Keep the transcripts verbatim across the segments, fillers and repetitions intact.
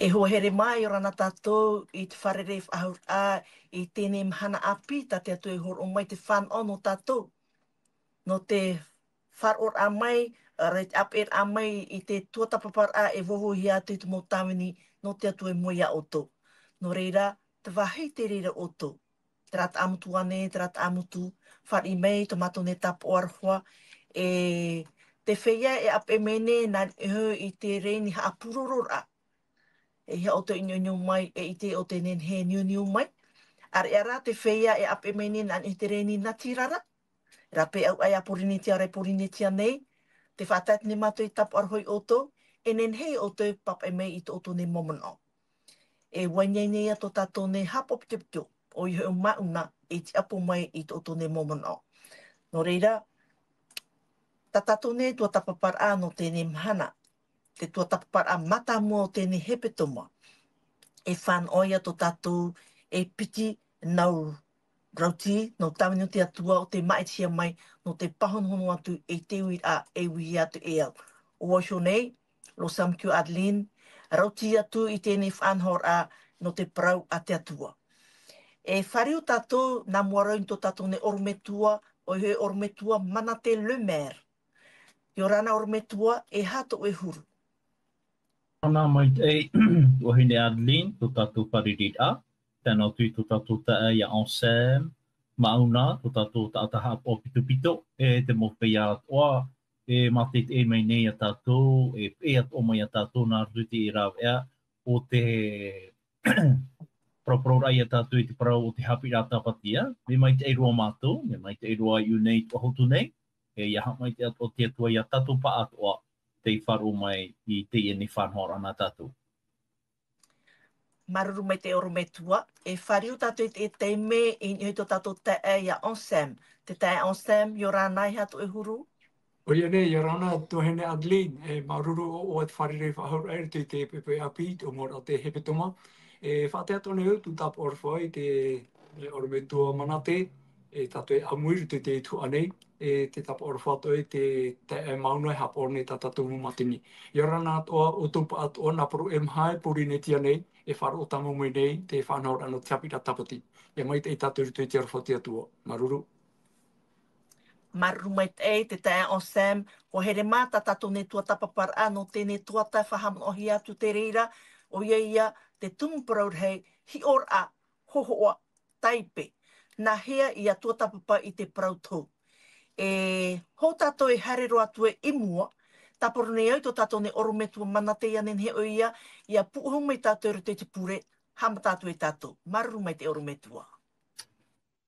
E hoa here mai, ʻia ora na tātou i te fārerei faʻahou raʻa i teie mahana ʻāpī, tā te Atua e hōroʻa mai te fānaʻo nō tātou. Nō te faʻaroʻo raʻa mai, ʻaore te ʻāpeʻe raʻa mai i te tuatāpapa raʻa e vauvauhia atu i te mau tāvini nō te Atua i mua ia ʻoutou. Nō reira, te vāhi te reira ʻoutou. Terā taʻamotu ānei, terā taʻamotu, fāriʻi mai tō mātou nei tāpaʻo aroha, e, te feiā e ʻāpeʻe mai nei, nā niʻa iho i te rēni haʻapūroro raʻa. E hia ʻoutou i niuniu mai, e ʻite ʻoutou e nehenehe e niuniu mai. ʻAreʻa rā te feiā e ʻāpeʻe mai nei, nā niʻa i te rēni natirara. Rā paʻi ʻoia Pōrīnetia, ʻaore Pōrīnetia nei, tē faʻatae nei mātou i tāpaʻo aroha ia ʻoutou, e nehenehe ia ʻoutou e pāpaʻi mai i tō ʻoutou nei mau manaʻo. E ʻua ʻite nei ā tō tātou nei haʻapaʻo pitopito, ʻoia hoʻi māʻona e tiʻapo mai i tō ʻoutou nei mau manaʻo. Nō reira, tā tātou nei tuatāpapa raʻa nō teie mahana, te tuatāpapa raʻa mātāmua o teie hepetoma. E fānaʻo ia tō tātou e piti nau rautī, nau tāvini o te Atua ʻo tē māʻitihia mai, nō te pāhonohono atu i te uiraʻa e ui atu e au. ʻO vau iho nei, Losam Q Adeline, rautī atu i teie faʻanahoraʻa nō te parau a te Atua. E fāriu tātou, nā mua roa i tō tātou nei ʻorometua, ʻoia hoʻi ʻorometua Manate Lemaire. ʻIa ora na ʻorometua, e aha tō ʻoe huru? ʻIa ora na maitaʻi, tuahine Adeline, tō tātou fārereiraʻa, tae noa atu i tō tātou taeaʻe ia Anselme, māʻona, tō tātou taʻata haʻapaʻo pitopito, e te mau feiā atoʻa, e mātaʻitaʻi mai nei ia tātou, e, e atoʻa mai ia tātou, nā roto i te rāveʻa, ʻo te paraparau raʻa ia tātou i te parau o te haʻapiʻiraʻa tāpati, ā, mea maitaʻi roa mātou, mea maitaʻi roa i ʻō nei i te hotu nei, e ʻia haʻamaitaʻi atoʻa te Atua ia tātou pāʻatoʻa tei faʻaroʻo mai i teie nei faʻanahoraʻa nā tātou. Māuruuru maitaʻi ʻorometua, e fāriu tātou i te taime i niʻa i tō tātou taeaʻe ia Anselme. Te taeaʻe Anselme, ʻia ora na, e aha tō ʻoe huru? ʻOia nei, ʻia ora na tuahine Adeline, e māuruuru ʻoe i te fārerei faʻahou raʻa i roto i te poʻipoʻi ʻāpī, i te ʻōmuaraʻa o te hepetoma. E faʻatae atoʻa nei au, tū tāpaʻo aroha i te ʻorometua Manate, e tātou e ʻāmui i roto i te tuhaʻa nei, e te tāpaʻo aroha atoʻa i te taeaʻe māʻona e haʻapaʻo nei i tā tātou mau mātini. ʻIa ora na atoʻa ʻoutou pāʻatoʻa nā Poro e maha i Pōrīnetia nei, e faʻaroʻo tāmau mai nei te faʻanahoraʻa nō te haʻapiʻiraʻa tāpati. ʻIa maitaʻi tātou i roto i te aroha o te Atua. Māuruuru. Māuruuru maitaʻi, te taeaʻe Anselme, ʻua here mā tā tātou nei tuatāpaparaʻa nō teie nei tuatāpapa e faʻahaʻamanaʻohia atu te reira, ʻoia ia te tumu parau rahi, hiʻoraʻa, hōhoʻa, taipe. Nāhea ʻia tuatāpapa i te parau tohu? E, hou tātou e haere roa atu i mua, tāparu nei au i tō tātou nei ʻorometua Manate ʻia nehenehe ʻoia ʻia pūʻohu mai tātou i roto i te pure, haʻamata atu e tātou. Māuruuru maitaʻi ʻorometua.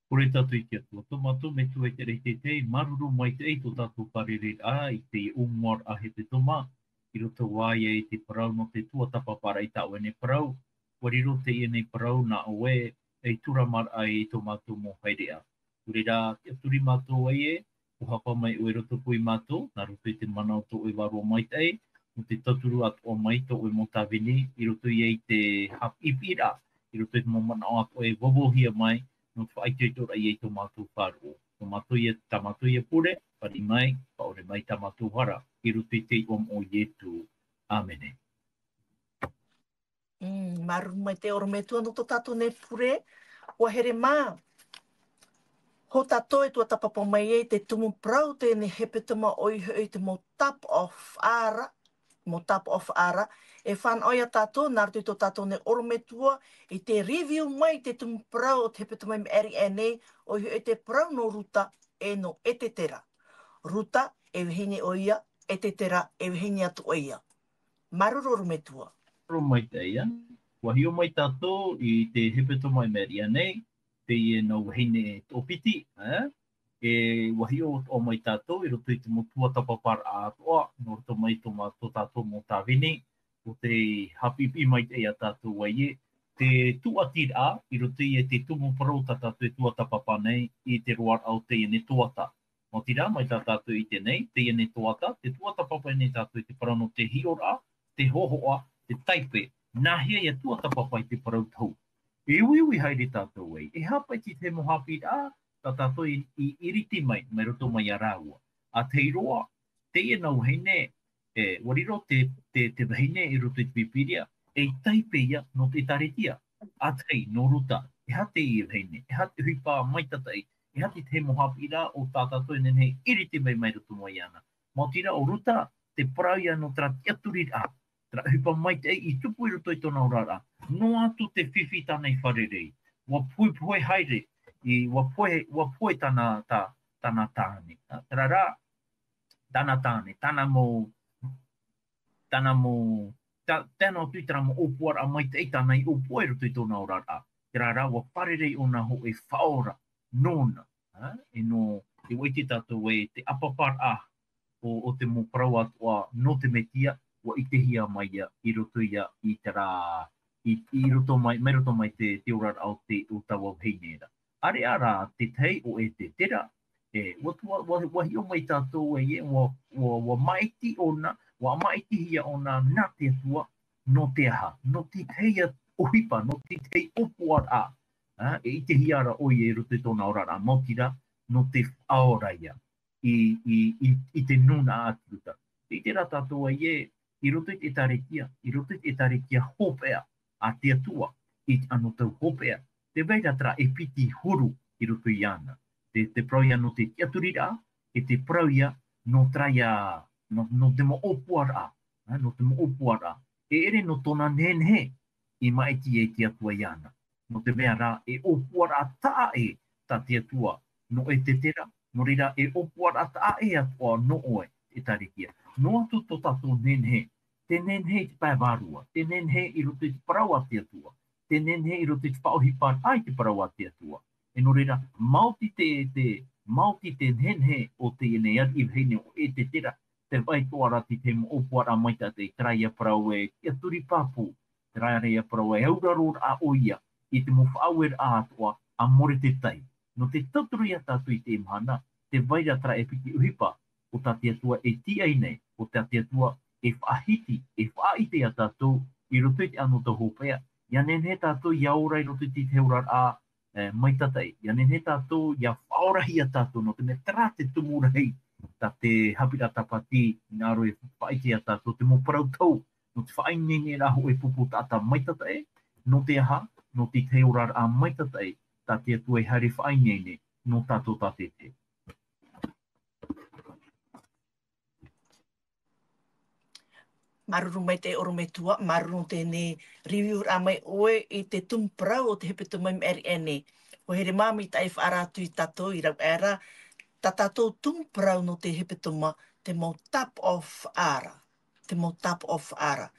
Pure tātou i te Atua. Tō mātou Metua i te rahi teitei, māuruuru maitaʻi i tō tātou fārereiraʻa i teie ʻōmuaraʻa hepetoma, i roto ā ia i te parau nō te tuatāpaparaʻa i tā ʻoe nei parau, ʻua riro teie nei parau nā ʻoe, ei tūramaraʻa i tō mātou mau haereʻa. Nō reira, tiʻaturi mātou ē, ʻua hapa mai ʻoe i roto iā mātou, nā roto i te mana o tō ʻoe Vārua Maitaʻi, nō te tauturu atoʻa mai tō ʻoe mau tāvini, i roto ia i te haʻapiʻiraʻa, i roto i te mau manaʻo atoʻa e vauvauhia mai, nō te faʻaitoitoraʻa ia i tō mātou faʻaroʻo. Tō mātou ia, tā mātou ia pure, fāriʻi mai, faʻaʻore mai tā mātou hara, i roto i te iʻoa o Ietu. ʻĀmene. Mm, māuruuru maitaʻi ʻorometua nō tō tātou nei pure. ʻUa here mā. Hou tātou e tuatāpapa mai ai te tumu parau teie nei hepetoma, ʻoia hoʻi te mau tāpaʻo faʻaara, mau tāpaʻo faʻaara. E fānaʻo ia tātou, nā roto i tō tātou nei ʻorometua, i te review mai te tumu parau o te hepetoma i maʻiri aʻe nei, ʻoia hoʻi te parau nō Ruta, e nō Esetera. Ruta, e vahine ʻoia, Esetera, e vahine atoʻa ia. Māuruuru ʻorometua. Māuruuru maitaʻi ia. ʻUa hiʻo mai tātou i te hepetoma i maʻiri aʻe nei, teie nau vahine toʻopiti, ē? E ʻua hiʻo atoʻa mai tātou i roto i te mau tuatāpaparaʻa atoʻa, nō roto mai tō mā-, tō tātou mau tāvini, ʻo tē haʻapiʻipiʻi maitaʻi ia tātou ē, te tūʻatiraʻa, i roto ia i te tumu parau tā tātou e tuatāpapa nei i te roaraʻa o teie nei tuatā. Nō te reira, mai tā tātou i ʻite nei, teie nei tuatā, tē tuatāpapa nei tātou i te parau nō te hiʻoraʻa, te hōhoʻa, te taipe, nāhea ʻia tuatāpapa i te parau tohu. E uiui haere tātou ē, e haʻapaʻo i te mau haʻapiʻiraʻa, tā tātou i, i iriti mai, mai roto mai ia rāua. ʻA tahi roa, teie nau vahine, e, ʻua riro te, te, te vahine i roto i te Pīpīria, e taipe ia nō te ʻĒtārētia. ʻA tahi, nō Ruta, e aha te vahine, e aha te ʻohipa maitataʻi, e aha te tahi mau haʻapiʻiraʻa o tā tātou e nehenehe e ʻiriti mai mai roto mai iāna. Maoti rā, ʻo Ruta, te parau ia nō terā tiʻaturiraʻa, terā ʻohipa maitaʻi i tupu i roto i tōna oraraʻa. Noa atu te fifi tāna i fārerei, ʻua pohepohe haere, i, ʻua pohe, ʻua pohe tāna, tā, tāna tāne. Ā, terā rā, tāna tāne, tāna mau, tāna mau, tā, tae noa atu i terā mau ʻōpuaraʻa maitaʻi tāna i ʻōpua i roto i tōna oraraʻa. Terā rā, ʻua fārerei ʻōna hōʻē faʻaora nōna. Ā, e nō, tē vai ʻite tātou ē, te ʻāpaparaʻa o, o te mau parau atoʻa nō te Mesia, ʻua ʻitehia mai ia i roto ia i terā, i, i roto mai, mai roto mai te, te oraraʻa o te, o taua vahine ra. ʻĀreʻa rā te tahi ʻo ʻEtetera, e, ʻua, ʻua, ʻua, ʻua hiʻo mai tātou ē, ʻua, ʻua, ʻua māʻiti ʻōna, ʻua māʻitihia ʻōna nā te Atua, nō te aha, nō te tahi ʻohipa, nō te tahi ʻōpuaraʻa, ā, e ʻitehia ra ʻoia i roto i tōna oraraʻa, maoti rā, nō te faʻaora ia i, i, i, i te nūnaʻa a Ruta. Tē ʻite ra tātou ē, i roto i te ʻĒtārētia, i roto i te ʻĒtārētia hopeʻa a te Atua, i te anotau hopeʻa, tē vai ra terā e piti huru i roto iāna. Te, te parau ia nō te tiʻaturiraʻa, e te parau ia nō terā ia, nō, nō te mau ʻōpuaraʻa, ā, nō te mau ʻōpuaraʻa. E ʻere nō tōna nehenehe i māʻiti e te Atua iāna. Nō te mea rā, e ʻōpuaraʻa taʻa ʻē tā te Atua nō ʻEtetera, nō reira e ʻōpuaraʻa taʻa ʻē atoʻa nō ʻoe, ʻĒtārētia. Noa atu tō tātou nehenehe, te nehenehe i te pae vārua, te nehenehe i roto i te parau a te Atua, te nehenehe i roto i te faʻaʻohiparaʻa i te parau a te Atua. E nō reira, maoti te, te, maoti te nehenehe o teie nei ariʻi vahine ʻo ʻEtetera, tē vai atoʻa ra te tahi mau ʻōpuaraʻa maitaʻi, terā ia parau ē, tiʻaturi pāpū, terā ia parau ē, auraroraʻa ʻoia i te mau faʻaueraʻa atoʻa a Moretetai. Nō te tauturu ia tātou i teie mahana, tē vai ra terā e piti ʻohipa, ʻo tā te Atua e tīaʻi nei, ʻo tā te Atua e faʻahiti, e faʻaʻite ia tātou i roto i te anotau hopeʻa, ʻia nehenehe tātou ʻia ora i roto i te oraraʻa, e, maitataʻi, ʻia nehenehe tātou ʻia faʻaorahia tātou, nō te mea terā te tumu rahi, tā te haʻapiʻiraʻa Tāpati, hinaʻaro e faʻaʻite ia tātou, te mau parau tau, nō te faʻaineineraʻa hōʻē pupu taʻata maitataʻi, nō te aha, nō te tahi oraraʻa maitataʻi, tā te Atua e haere faʻaineine, nō tātou tātaʻitahi. Māuruuru maitaʻi ʻorometua, māuruuru teie nei review-raʻa mai ʻoe i te tumu parau o te hepetoma i maʻiri aʻe nei. ʻUa haere māʻa maitaʻi e faʻaara atu ia tātou i rave aʻe ra, tā tātou tumu parau nō te hepetoma, te mau tāpaʻo faʻaara. Te mau tāpaʻo faʻaara.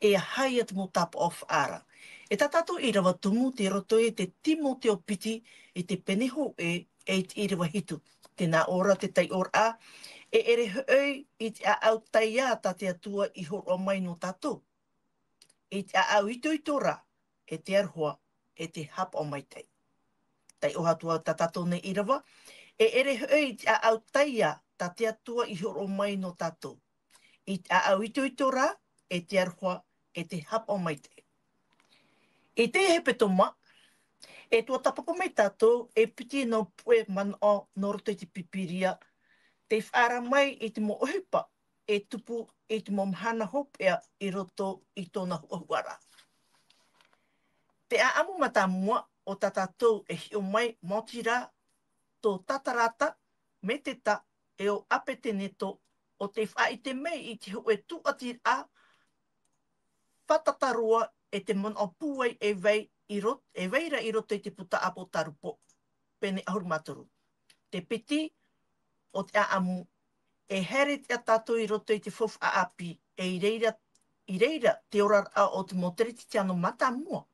E aha ia te mau tāpaʻo faʻaara? E tā tātou ʻīrava tumu, tei roto i te Timoteo piti, i te pene hōʻē, e i te ʻīrava hitu. Tē nā ʻō ra te taiʻoraʻa, e ʻere hoʻi i te ʻāʻau taiā tā te Atua i hōroʻa mai nō tātou. I te ʻāʻau itoito rā, e te aroha, e te haʻapaʻo maitaʻi. Taiʻo atu ā tā tātou nei ʻīrava, e ʻere hoʻi i te ʻāʻau taiā tā te Atua i hōroʻa mai nō tātou. I te ʻāʻau itoito rā, e te aroha, e te haʻapaʻo maitaʻi. I teie hepetoma, e tuatāpapa mai tātou, e piti nā puʻe manaʻo nō roto i te Pīpīria, tei faʻaara mai i te mau ʻohipa, e tupu i te mau mahana hopeʻa i roto i tōna huʻahuʻaraʻa. Te ʻāʻamu mātāmua o tā tātou e hiʻo mai, maoti rā, tō Tatarata, Meteta, e ʻo Apeteneto, ʻo tē faʻaʻite mai i te hōʻē tūʻatiraʻa fātata roa e te manaʻo pūai e vai i rot-, e vai ra i roto i te puta ʻApotarupo, pene ʻahuru mā toru. Te piti o te ʻāʻamu, e haere atu tātou i roto i te faufaʻa ʻāpī, e i reira, i reira te oraraʻa o te mau Teretitiano mātāmua.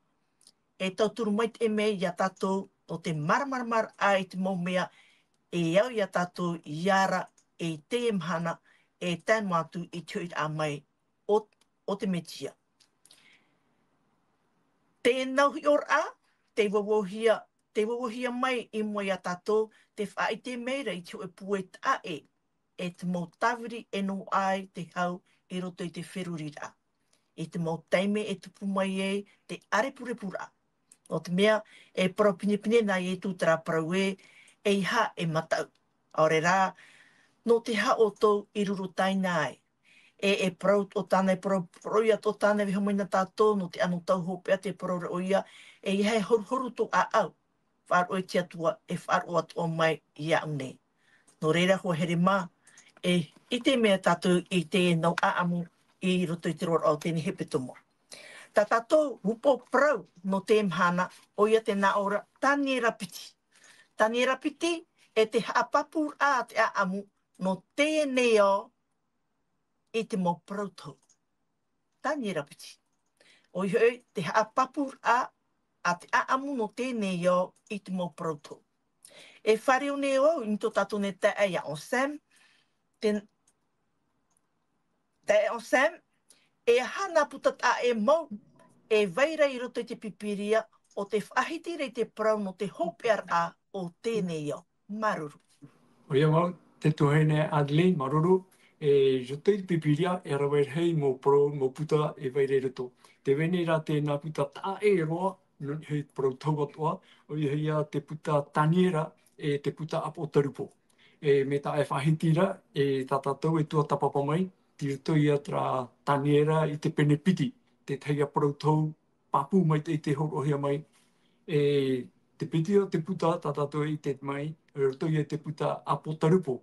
E tauturu maitaʻi mai ia tātou nō te māramaramaraʻa i te mau mea e au ia tātou ʻia ara i teie mahana, e tae noa atu i te hoʻiraʻa mai o, o te Mesia. Teie nau hiʻoraʻa, tei vauhia, tei vauhia mai i mua ia tātou, tē faʻaʻite mai ra i te hōʻē pūai taʻa ʻē, e te mau tāviri e noaʻa ai te hau i roto i te feruriraʻa. I te mau taime e tupu mai ai te ʻārepurepuraʻa. Nō te mea, e parau pinepine nā Ietu terā parau ē, ʻeiaha e mataʻu. ʻAore rā, nō te aha ʻoutou i rurutāina ai? e, e parau atoʻa tāna, e parau, parau ia atoʻa tāna, e vaiiho mai na tātou, nō te anotau hopeʻa te parau ra ʻoia, e ʻeiaha e horuhoru tō ʻāʻau. Faʻaroʻo i te Atua, e faʻaroʻo atoʻa mai iāʻu nei. Nō reira, hoa here mā, e ʻite mai tātou i teie nau ʻāʻamu i roto i te roaraʻa o teie nei hepetoma. Tā tātou upoʻo parau nō teie mahana, ʻoia te nā ʻō ra, Taniera piti. Taniera piti, e te haʻapāpūraʻa a te ʻāʻamu nō teie nei ao i te mau parau tohu. Taniera piti. ʻOia hoʻi, te haʻapāpūraʻa a te ʻāʻamu nō teie nei ao i te mau parau tohu. E fāriu nei au i tō tātou nei taeaʻe ia Anselme, te, taeaʻe Anselme, e aha nā puta taʻa ʻē mau e vai ra i roto i te Pīpīria ʻo tē faʻahiti ra i te parau nō te hopeʻaraʻa o teie nei ao. Māuruuru. ʻOia mau, te tuahine Adeline, māuruuru, e, i roto i te Pīpīria, e rave rahi mau parau, mau puta e vai ra i roto. Tē vai nei rā te nā puta taʻa ʻē roa, nō niʻa i te parau tohu atoʻa, ʻoia hoʻi te puta Taniera, e te puta ʻApotarupo. E, mai tā e faʻahiti ra, e tā tātou e tuatāpapa mai, tei roto ia terā Taniera i te pene piti, te tahi ia parau tohu, pāpū maitaʻi tei hōroʻahia mai, e te piti o te puta tā tātou e ʻite mai, i roto ia i te puta ʻApotarupo,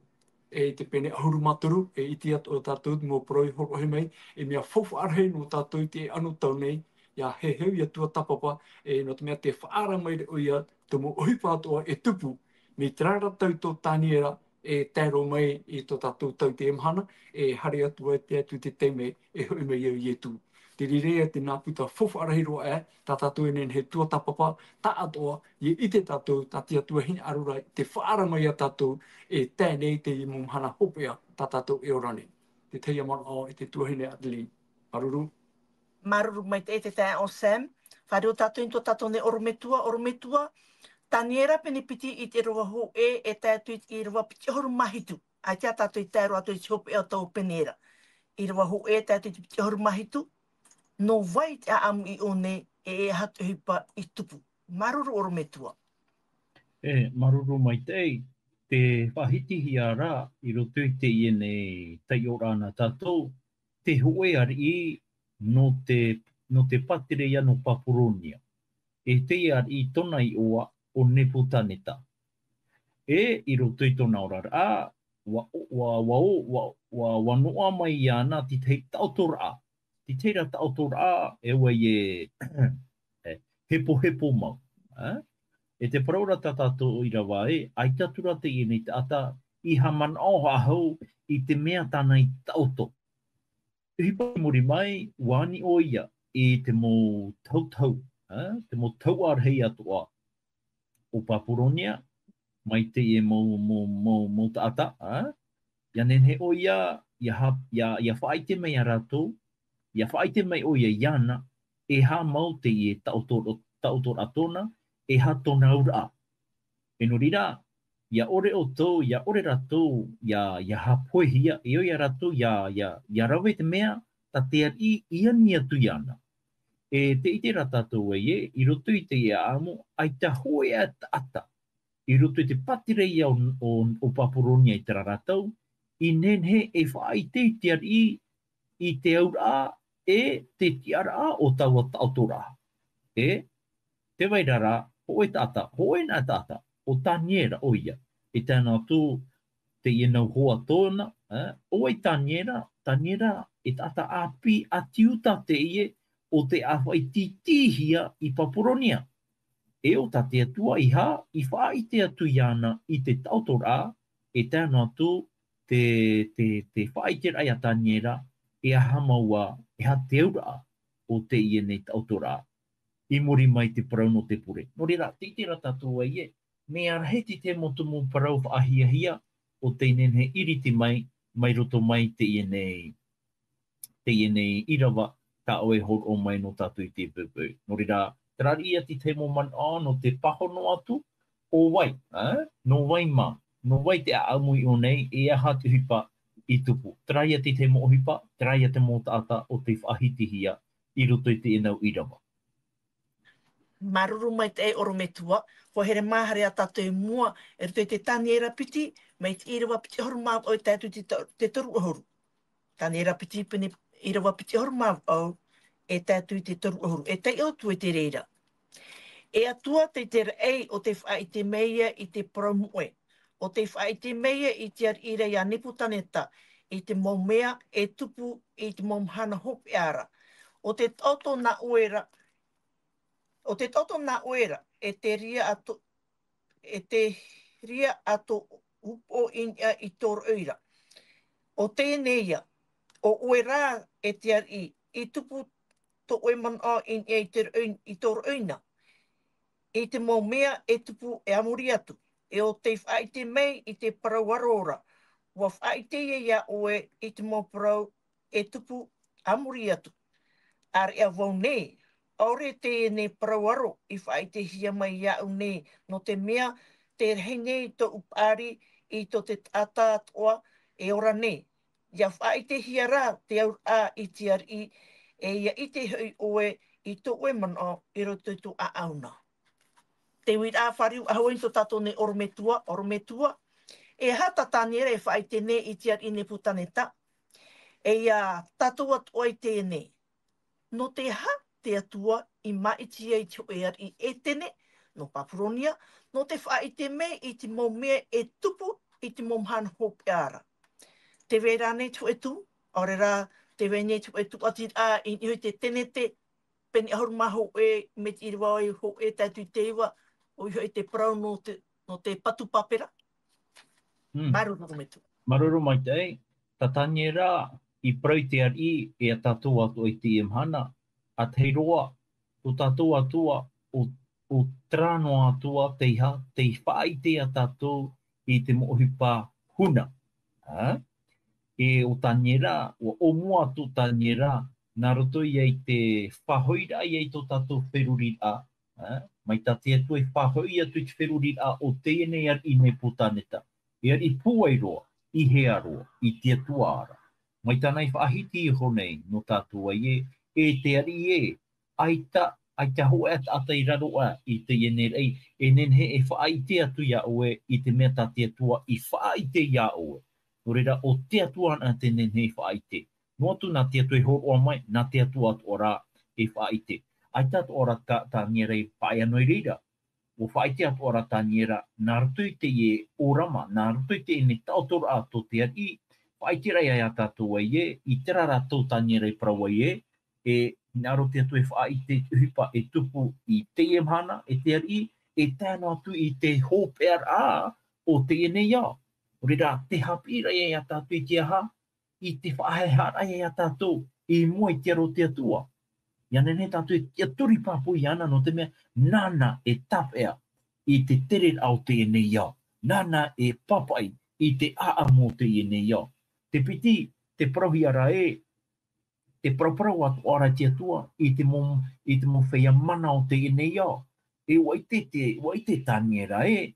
e i te pene ʻahuru mā toru, e ʻite atoʻa tātou te mau parau i hōroʻahia mai, e mea faufaʻa rahi nō tātou i teie anotau nei, ia heheu, ia tuatāpapa, e nō te mea tē faʻaara mai ra ʻoia, te mau ʻohipa atoʻa e tupu, mai terā ra tau tō Taniera, e tae roa mai i tō tātou tau i teie mahana, e haere atu ai te, atu i te taime e hoʻi mai ai ʻo Ietu. Te reira ia te nā puta faufaʻa rahi roa aʻe, tā tātou e nehenehe e tuatāpapa, taʻatoʻa, ʻia ʻite tātou, tā te Atua e hinaʻaro ra, tē faʻaara mai ia tātou, e tae nei i teie mau mahana hopeʻa, tā tātou e ora nei. Te tahi ia manaʻo i te tuahine Adeline. Māuruuru. Māuruuru maitaʻi te taeaʻe Anselme. Fāriu tātou i tō tātou nei ʻorometua, ʻorometua, Taniera pene piti i te ʻīrava hōʻē e tae atu i te ʻīrava piti ʻahuru mā hitu. ʻAita tātou i tae roa atu i te hopeʻa o taua pene ra. ʻĪrava hōʻē e tae atu i te piti ʻahuru mā hitu, nō vai te ʻāʻamu i ʻō nei, e e aha te ʻohipa i tupu. Māuruuru ʻorometua. E, māuruuru maitaʻi, tē faʻahitihia ra i roto i teie nei taiʻoraʻa nā tātou, te hōʻē ariʻi nō te, nō te pātireia nō Papuronia. E teie ariʻi tōna iʻoa ʻo Nepukaneta. E i roto i tōna oraraʻa, ʻua, ʻua, ʻua, ʻua, ʻua, ʻua noaʻa mai iāna te tahi taʻotoraʻa. Te tahi ra taʻotoraʻa, e ʻua ʻē, e, hepohepo mau. E? E te parau ra tā tātou ʻīrava ē, ʻaita atu ra teie nei taʻata i haʻamanaʻo faʻahou i te mea tāna i taʻoto. ʻOhipa i muri mai, ʻua ani ʻoia i te mau tautau, e? Te mau tauʻa rahi atoʻa o Papuronia, mai teie mau, mau, mau, mau taʻata, e? ʻIa nehenehe ʻoia, ʻia ha-, ʻia, ʻia faʻaʻite mai ia rātou, ʻia faʻaʻite mai ʻoia iāna, e aha mau teie taʻoto-, taʻotoraʻa tōna, e aha tōna auraʻa. E nō reira, ʻia ʻore ʻoutou, ʻia ʻore rātou, ʻia, ʻia haʻapohehia, e ʻoia rātou, ʻia, ʻia, ʻia rave te mea, tā te ariʻi i ani atu iāna. E tē ʻite ra tātou ē, i roto i teie ʻāʻamu, ʻaita hōʻē ā taʻata, i roto i te pātireia o, o, o Papuronia i terā ra tau, i nehenehe e faʻaʻite i te ariʻi i te auraʻa e te tiʻaraʻa o taua taʻotoraʻa. E, tē vai ra rā, hōʻē taʻata, hōʻē nā taʻata, ʻo Taniera ʻoia, e tae noa atu teie nau hoa tōna, e, ʻo vai Taniera, Taniera, e taʻata ʻāpī a te Iuta teie, ʻo tē ʻāfaʻi tītīhia i Papuronia. E ʻo tā te Atua i hā, i faʻaʻite atu iāna i te taʻotoraʻa, e tae noa atu te, te, te faʻaʻiteraʻa ia Taniera, e aha mau ā, e aha te auraʻa o teie nei taʻotoraʻa. I muri mai te parau nō te pure. Nō reira, tē ʻite ra tātou ē, mea rahi te tahi mau tumu parau faʻahiahia, ʻo tē nehenehe e ʻiriti mai, mai roto mai teie nei, teie nei ʻīrava, tā ʻoe e hōroʻa mai nō tātou i teie poʻipoʻi. Nō reira, terā ia te tahi mau manaʻo nō te pāhono atu, ʻo vai, e? Nō vai mā, nō vai te ʻāʻamu i ʻō nei, e aha te ʻohipa i tupu. Terā ia te tahi mau ʻohipa, terā ia te mau taʻata ʻo tē faʻahitihia i roto i teie nau ʻīrava. Māuruuru maitaʻi ʻorometua, hoa here mā, haere ā tātou i mua, i roto i te Taniera piti, mai te ʻīrava piti ʻahuru mā vaʻu e tae atu i te to-, te toru ʻahuru. Tāniera piti pene, ʻīrava piti ʻahuru mā vaʻu, e tae atu i te toru ʻahuru, e taiʻo atu i te reira. E Atua, tei te raʻi ʻo tē faʻaʻite mai ia i te parau moʻe, ʻo tē faʻaʻite mai ia i te ariʻi ra iā Nepukaneta, i te mau mea e tupu i te mau mahana hopeʻa ra. ʻO tē taʻoto nā ʻoe ra, ʻo tē taʻoto nā ʻoe ra, e te reira atu, e te reira atu upoʻo i niʻa i tō roʻohia. ʻO teie nei ïa, ʻo ʻoe rā e te ariʻi, i tupu tō ʻoe manaʻo i niʻa i te roʻohi-, i tō roʻohia. I te mau mea e tupu e a muri atu, e ʻo tē faʻaʻite mai i te parau aro ra, ʻua faʻaʻite ia iā ʻoe i te mau parau e tupu a muri atu. ʻĀreʻa vau nei, ʻaore teie nei parau aro i faʻaʻitehia mai iāʻu nei, nō te mea tē rahi nei tōʻu paʻari i tō te taʻata atoʻa e ora nei. ʻIa faʻaʻitehia rā te auraʻa i te ariʻi, e ʻia ʻite hoʻi ʻoe i tō ʻoe manaʻo i roto i tō ʻaʻau na. Te uiraʻa fāriu ʻahau i tō tātou nei ʻorometua, ʻorometua. E aha tā Taniera e faʻaʻite nei i te ariʻi Nepukaneta? E ʻia tātou atoʻa i teie nei. Nō te aha te Atua i māʻiti ai te hōʻē ariʻi ʻētene, nō Papuronia, nō te faʻaʻite mai i te mau mea e tupu i te mau mahana hopeʻa ra? Tē vai ra ānei te hōʻē tū, ʻaore rā, tē vai nei te hōʻē tūʻatiraʻa i niʻa i te Tenete, pene ʻahuru mā hōʻē, mai te ʻīrava hōʻē tae atu i te iva, ʻoia hoʻi te parau nō te, nō te patu pāpera. Hmm. Māuruuru, ʻorometua. Māuruuru maitaʻi, tā Taniera i parau i te ariʻi, e ʻia tātou atoʻa i teie mahana, ʻa tahi roa, tō tātou Atua, ʻo, ʻo terā noa Atua, tei aha, tei faʻaʻite iā tātou i te mau ʻohipa huna. Ā? E ʻo Taniera, ʻua ʻōmua atu Taniera, nā roto ia i te faʻahoʻiraʻa ia i tō tātou feruriraʻa, ā, mai tā te Atua i faʻahoʻi atu i te feruriraʻa o teie nei ariʻi Nepukaneta, e ariʻi pūai roa, i hea roa, i te Atua ra. Mai tāna i faʻahiti iho nei nō tātou ē, e te ariʻi ē, ʻaita, ʻaita hōʻē taʻata i raro aʻe i teie nei raʻi, e nehenehe e faʻaʻite atu iā ʻoe i te mea tā te Atua i faʻaʻite iā ʻoe. Nō reira, ʻo te Atua anaʻe tē nehenehe e faʻaʻite. Noa atu nā te Atua e hōroʻa mai, nā te Atua atoʻa rā e faʻaʻite. ʻAita atoʻa ra tā, Taniera i paʻi noa i reira. ʻUa faʻaʻite atoʻa ra Taniera, nā roto i teie ʻōrama, nā roto i teie nei taʻotoraʻa tō te ariʻi, faʻaʻiteraʻa iā tātou ē, i terā rā tō Taniera i parau ai ē, e hinaʻaro te Atua e faʻaʻite i te ʻohipa e tupu i teie mahana, e te ariʻi, e tae noa atu i te hopeʻaraʻa o teie nei ao. Nō reira, te haʻapiʻiraʻa iā tātou i te aha, i te faʻahaʻehaʻaraʻa iā tātou i mua i te aro o te Atua. ʻIa nehenehe tātou e tiʻaturi pāpū iāna, nō te mea nāna e tāpeʻa i te tereraʻa o teie nei ao. Nāna e pāpaʻi i te ʻāʻamu o teie nei ao. Te piti, te parauhia ra ē, te paraparau atoʻa ra te Atua i te mau, i te mau feiā mana o teie nei ao. E ʻua ʻite te, ʻua ʻite Taniera ē,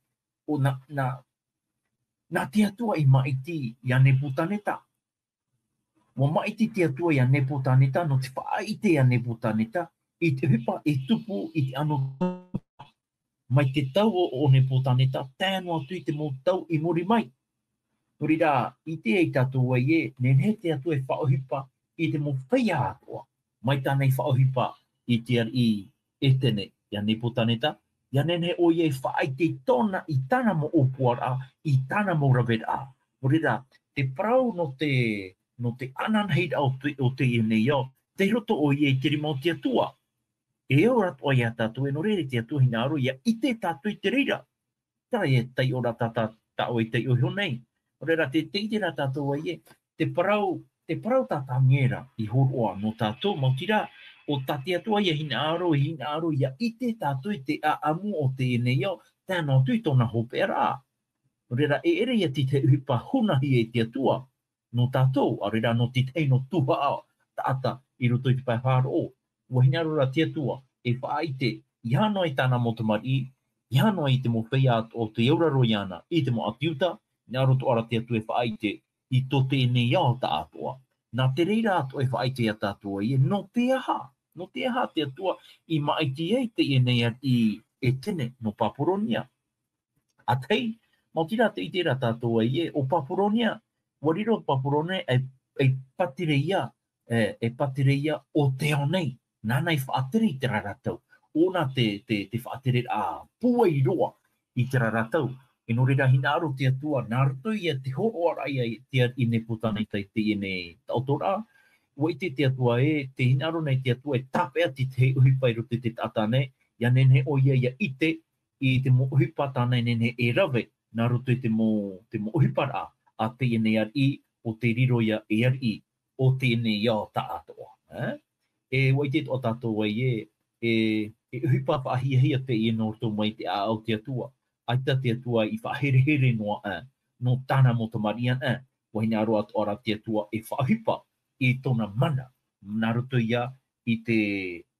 ʻo nā, nā, nā te Atua i māʻiti iā Nepukaneta. ʻUa māʻiti te Atua iā Nepukaneta, nō te faʻaʻite iā Nepukaneta i te ʻohipa e tupu i te anotau mai te tau o, o Nepukaneta, tae noa atu i te mau tau i muri mai. Nō reira, ʻite ai tātou ē, nehenehe te Atua e faʻaʻohipa i te mau feiā atoʻa, mai tāna i faʻaʻohipa i te ariʻi ʻētene iā Nepukaneta, ʻia nehenehe ʻoia e faʻaʻite i tōna, i tāna mau ʻōpuaraʻa, i tāna mau raveraʻa. Nō reira, te parau nō te, nō te ananahiraʻa o te, o teie nei ao, tei roto ʻoia i te rima o te Atua. E ora atoʻa iā tātou, e nō reira te Atua hinaʻaro ʻia ʻite tātou i te reira. Terā e taiʻo ra tā, tā, tā ʻoe i taiʻo iho nei. Nō reira, te, te ʻite ra tātou ē, te parau, te parau tā Taniera i hōroʻa nō tātou, maoti rā, ʻo tā te Atua ïa hinaʻaro, hinaʻaro ʻia ʻite tātou i te ʻāʻamu o teie nei ao, tae noa atu i tōna hopeʻaraʻa. Nō reira, e ʻere ïa te tahi ʻohipa hunahia e te Atua nō tātou, ʻaore rā nō te tahi nō tuhaʻa taʻata i roto i te pae faʻaroʻo. ʻUa hinaʻaro ra te Atua e faʻaʻite, ʻeiaha noa i tāna mau tamariʻi, ʻeiaha noa i te mau feiā o tei auraro iāna i te mau ʻāti Iuta, hinaʻaro atoʻa ra te Atua e faʻaʻite i tō teie nei ao taʻatoʻa. Nā te reira atoʻa e faʻaʻite iā tātou ē, nō te aha, nō te aha te Atua i māʻiti ai teie nei ariʻi ʻētene nō Papuronia. ʻA tahi, maoti rā te ʻite ra tātou ē, ʻo Papuronia, ʻua riro Papuronia ei, e pātireia, e, e pātireia o te ao nei. Nāna i faʻatere i terā ra tau. ʻOna te, te, te faʻatereraʻa pūai roa i terā ra tau. E nō reira hinaʻaro te Atua, nā roto ia te hōroʻaraʻa ia i te ariʻi Nepukaneta i teie nei taʻotoraʻa, ʻua ʻite te Atua ē, tē hinaʻaro nei te Atua e tāpeʻa te tahi ʻohipa i roto i te taʻata nei, ʻia nehenehe ʻoia ʻia ʻite i te mau ʻohipa tāna e nehenehe e rave, nā roto i te mau, te mau ʻohiparaʻa a teie nei ariʻi, ʻo tē riro ia ei ariʻi o teie nei ao taʻatoʻa, ē? E ʻua ʻite atoʻa tātou ai ē, e, e ʻohipa faʻahiahia teie nō roto mai te ʻāʻau o te Atua. ʻAita te Atua i faʻaherehere noa aʻe, nō tāna mau tamariʻi anaʻe, ʻua hinaʻaro atoʻa ra te Atua e faʻaʻohipa i tōna mana, nā roto ia i te,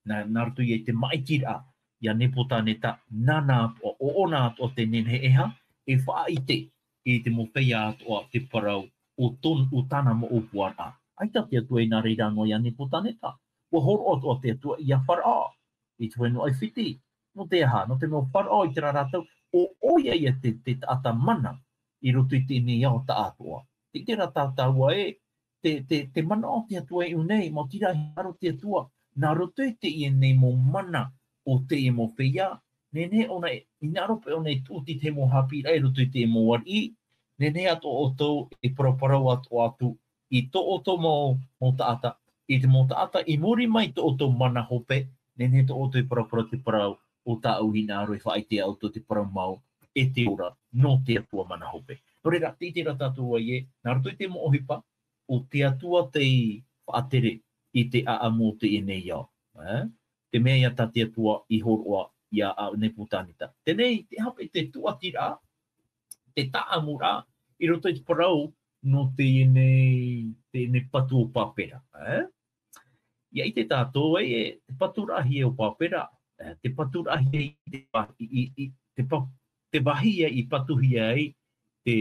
nā, nā roto ia i te maʻitiraʻa, ia Nepukaneta, nāna atoʻa, ʻo ʻōna atoʻa tē nehenehe e faʻaʻite, i te mau feiā atoʻa te parau o tōn-, o tāna mau ʻōpuaraʻa. ʻAita te Atua i nā reira noa ia Nepukaneta. ʻUa hōroʻa atoʻa te Atua ia Faraō, i te fenua ʻAifiti. Nō te aha, nō te mea ʻo Faraō i terā ra tau, ʻo ʻoia ia te, te taʻata mana i roto i teie nei ao taʻatoʻa. Tē ʻite ra tātou ē, te, te, te manaʻo o te Atua i ʻō nei, maoti rā hinaʻaro te Atua, nā roto i teie nei mau mana o teie mau feiā, nehenehe ʻōna e, hinaʻaro paʻi ʻōna e tūtiti te mau haʻapiʻiraʻa i roto i te mau ariʻi, nehenehe atoʻa ʻoutou e paraparau atoʻa atu i tō ʻoutou mau, mau taʻata, i te mau taʻata i muri mai tō ʻoutou mana hope, nehenehe atoʻa ʻoutou e paraparau te parau, ʻo tāʻu hinaʻaro e faʻaʻite ʻoutou te parau mau, e te ora, nō te Atua mana hope. Nō reira, tē ʻite ra tātou ai ē, nā roto i te mau ʻohipa, ʻo te Atua tei faʻatere i te ʻāʻamu o teie nei ao. Ē? Te mea ia tā te Atua i hōroʻa ia Nepukaneta. Teie, te aha paʻi te tūʻatiraʻa, te taʻamuraʻa, i roto i te parau nō teie nei, teie nei patu o Pāpera. Ē? ʻIa ʻite tātou ē, e, te paturaʻahia o Pāpera, e, te paturaʻahia i te vā-, i, i, i, te pa-, te vāhi ia i patuhia ai te,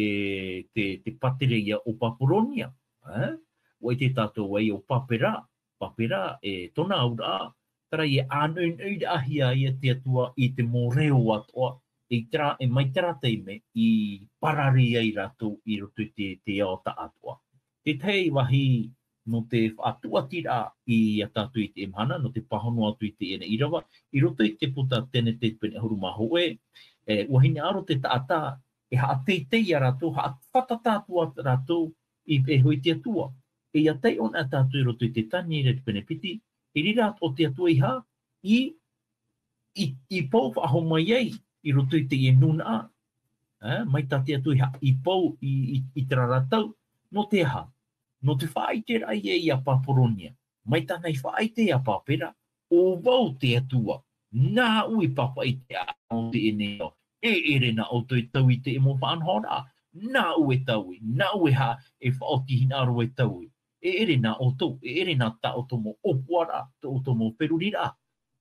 te, te pātireia o Papuronia, ē? ʻUa ʻite tātou ē ʻo Pāpera, Pāpera, e, tōna auraʻa, terā ia ʻānoʻinoʻiraʻahia ai e te Atua i te mau reo atoʻa, e terā, e mai terā taime i parare ai rātou i roto i te, te ao taʻatoʻa. Te tahi vāhi nō te faʻatūʻatiraʻa ia tātou i teie mahana, nō te pāhono atu i teie nei ʻīrava, i roto i te puta Tenete pene ʻahuru mā hōʻē, e, ʻua hinaʻaro te taʻata, e haʻateitei ia rātou, haʻafātata atu ā rātou i, e hoʻi te Atua. E ʻia taiʻo na tātou i roto i te Taniera te pene piti, i reira atoʻa te Atua i hā, i, i, i pou faʻahou mai ai, i roto i teie nūnaʻa, ē, mai tā te Atua i hā, i pou, i, i, i terā ra tau, nō te aha? Nō te faʻaʻiteraʻa ia, ia Papuronia. Mai tāna i faʻaʻite ia Pāpera, ʻo vau te Atua, nāʻu i pāpaʻi i te ʻāʻamu o teie nei ao. E ʻere nā ʻoutou e taui i te mau faʻanahoraʻa, nāʻu e taui, nāʻu e hā, e faʻaoti hinaʻaro e taui. E ʻere nā ʻoutou, e ʻere nā tā ʻoutou mau ʻōpuaraʻa, tō ʻoutou mau feruriraʻa.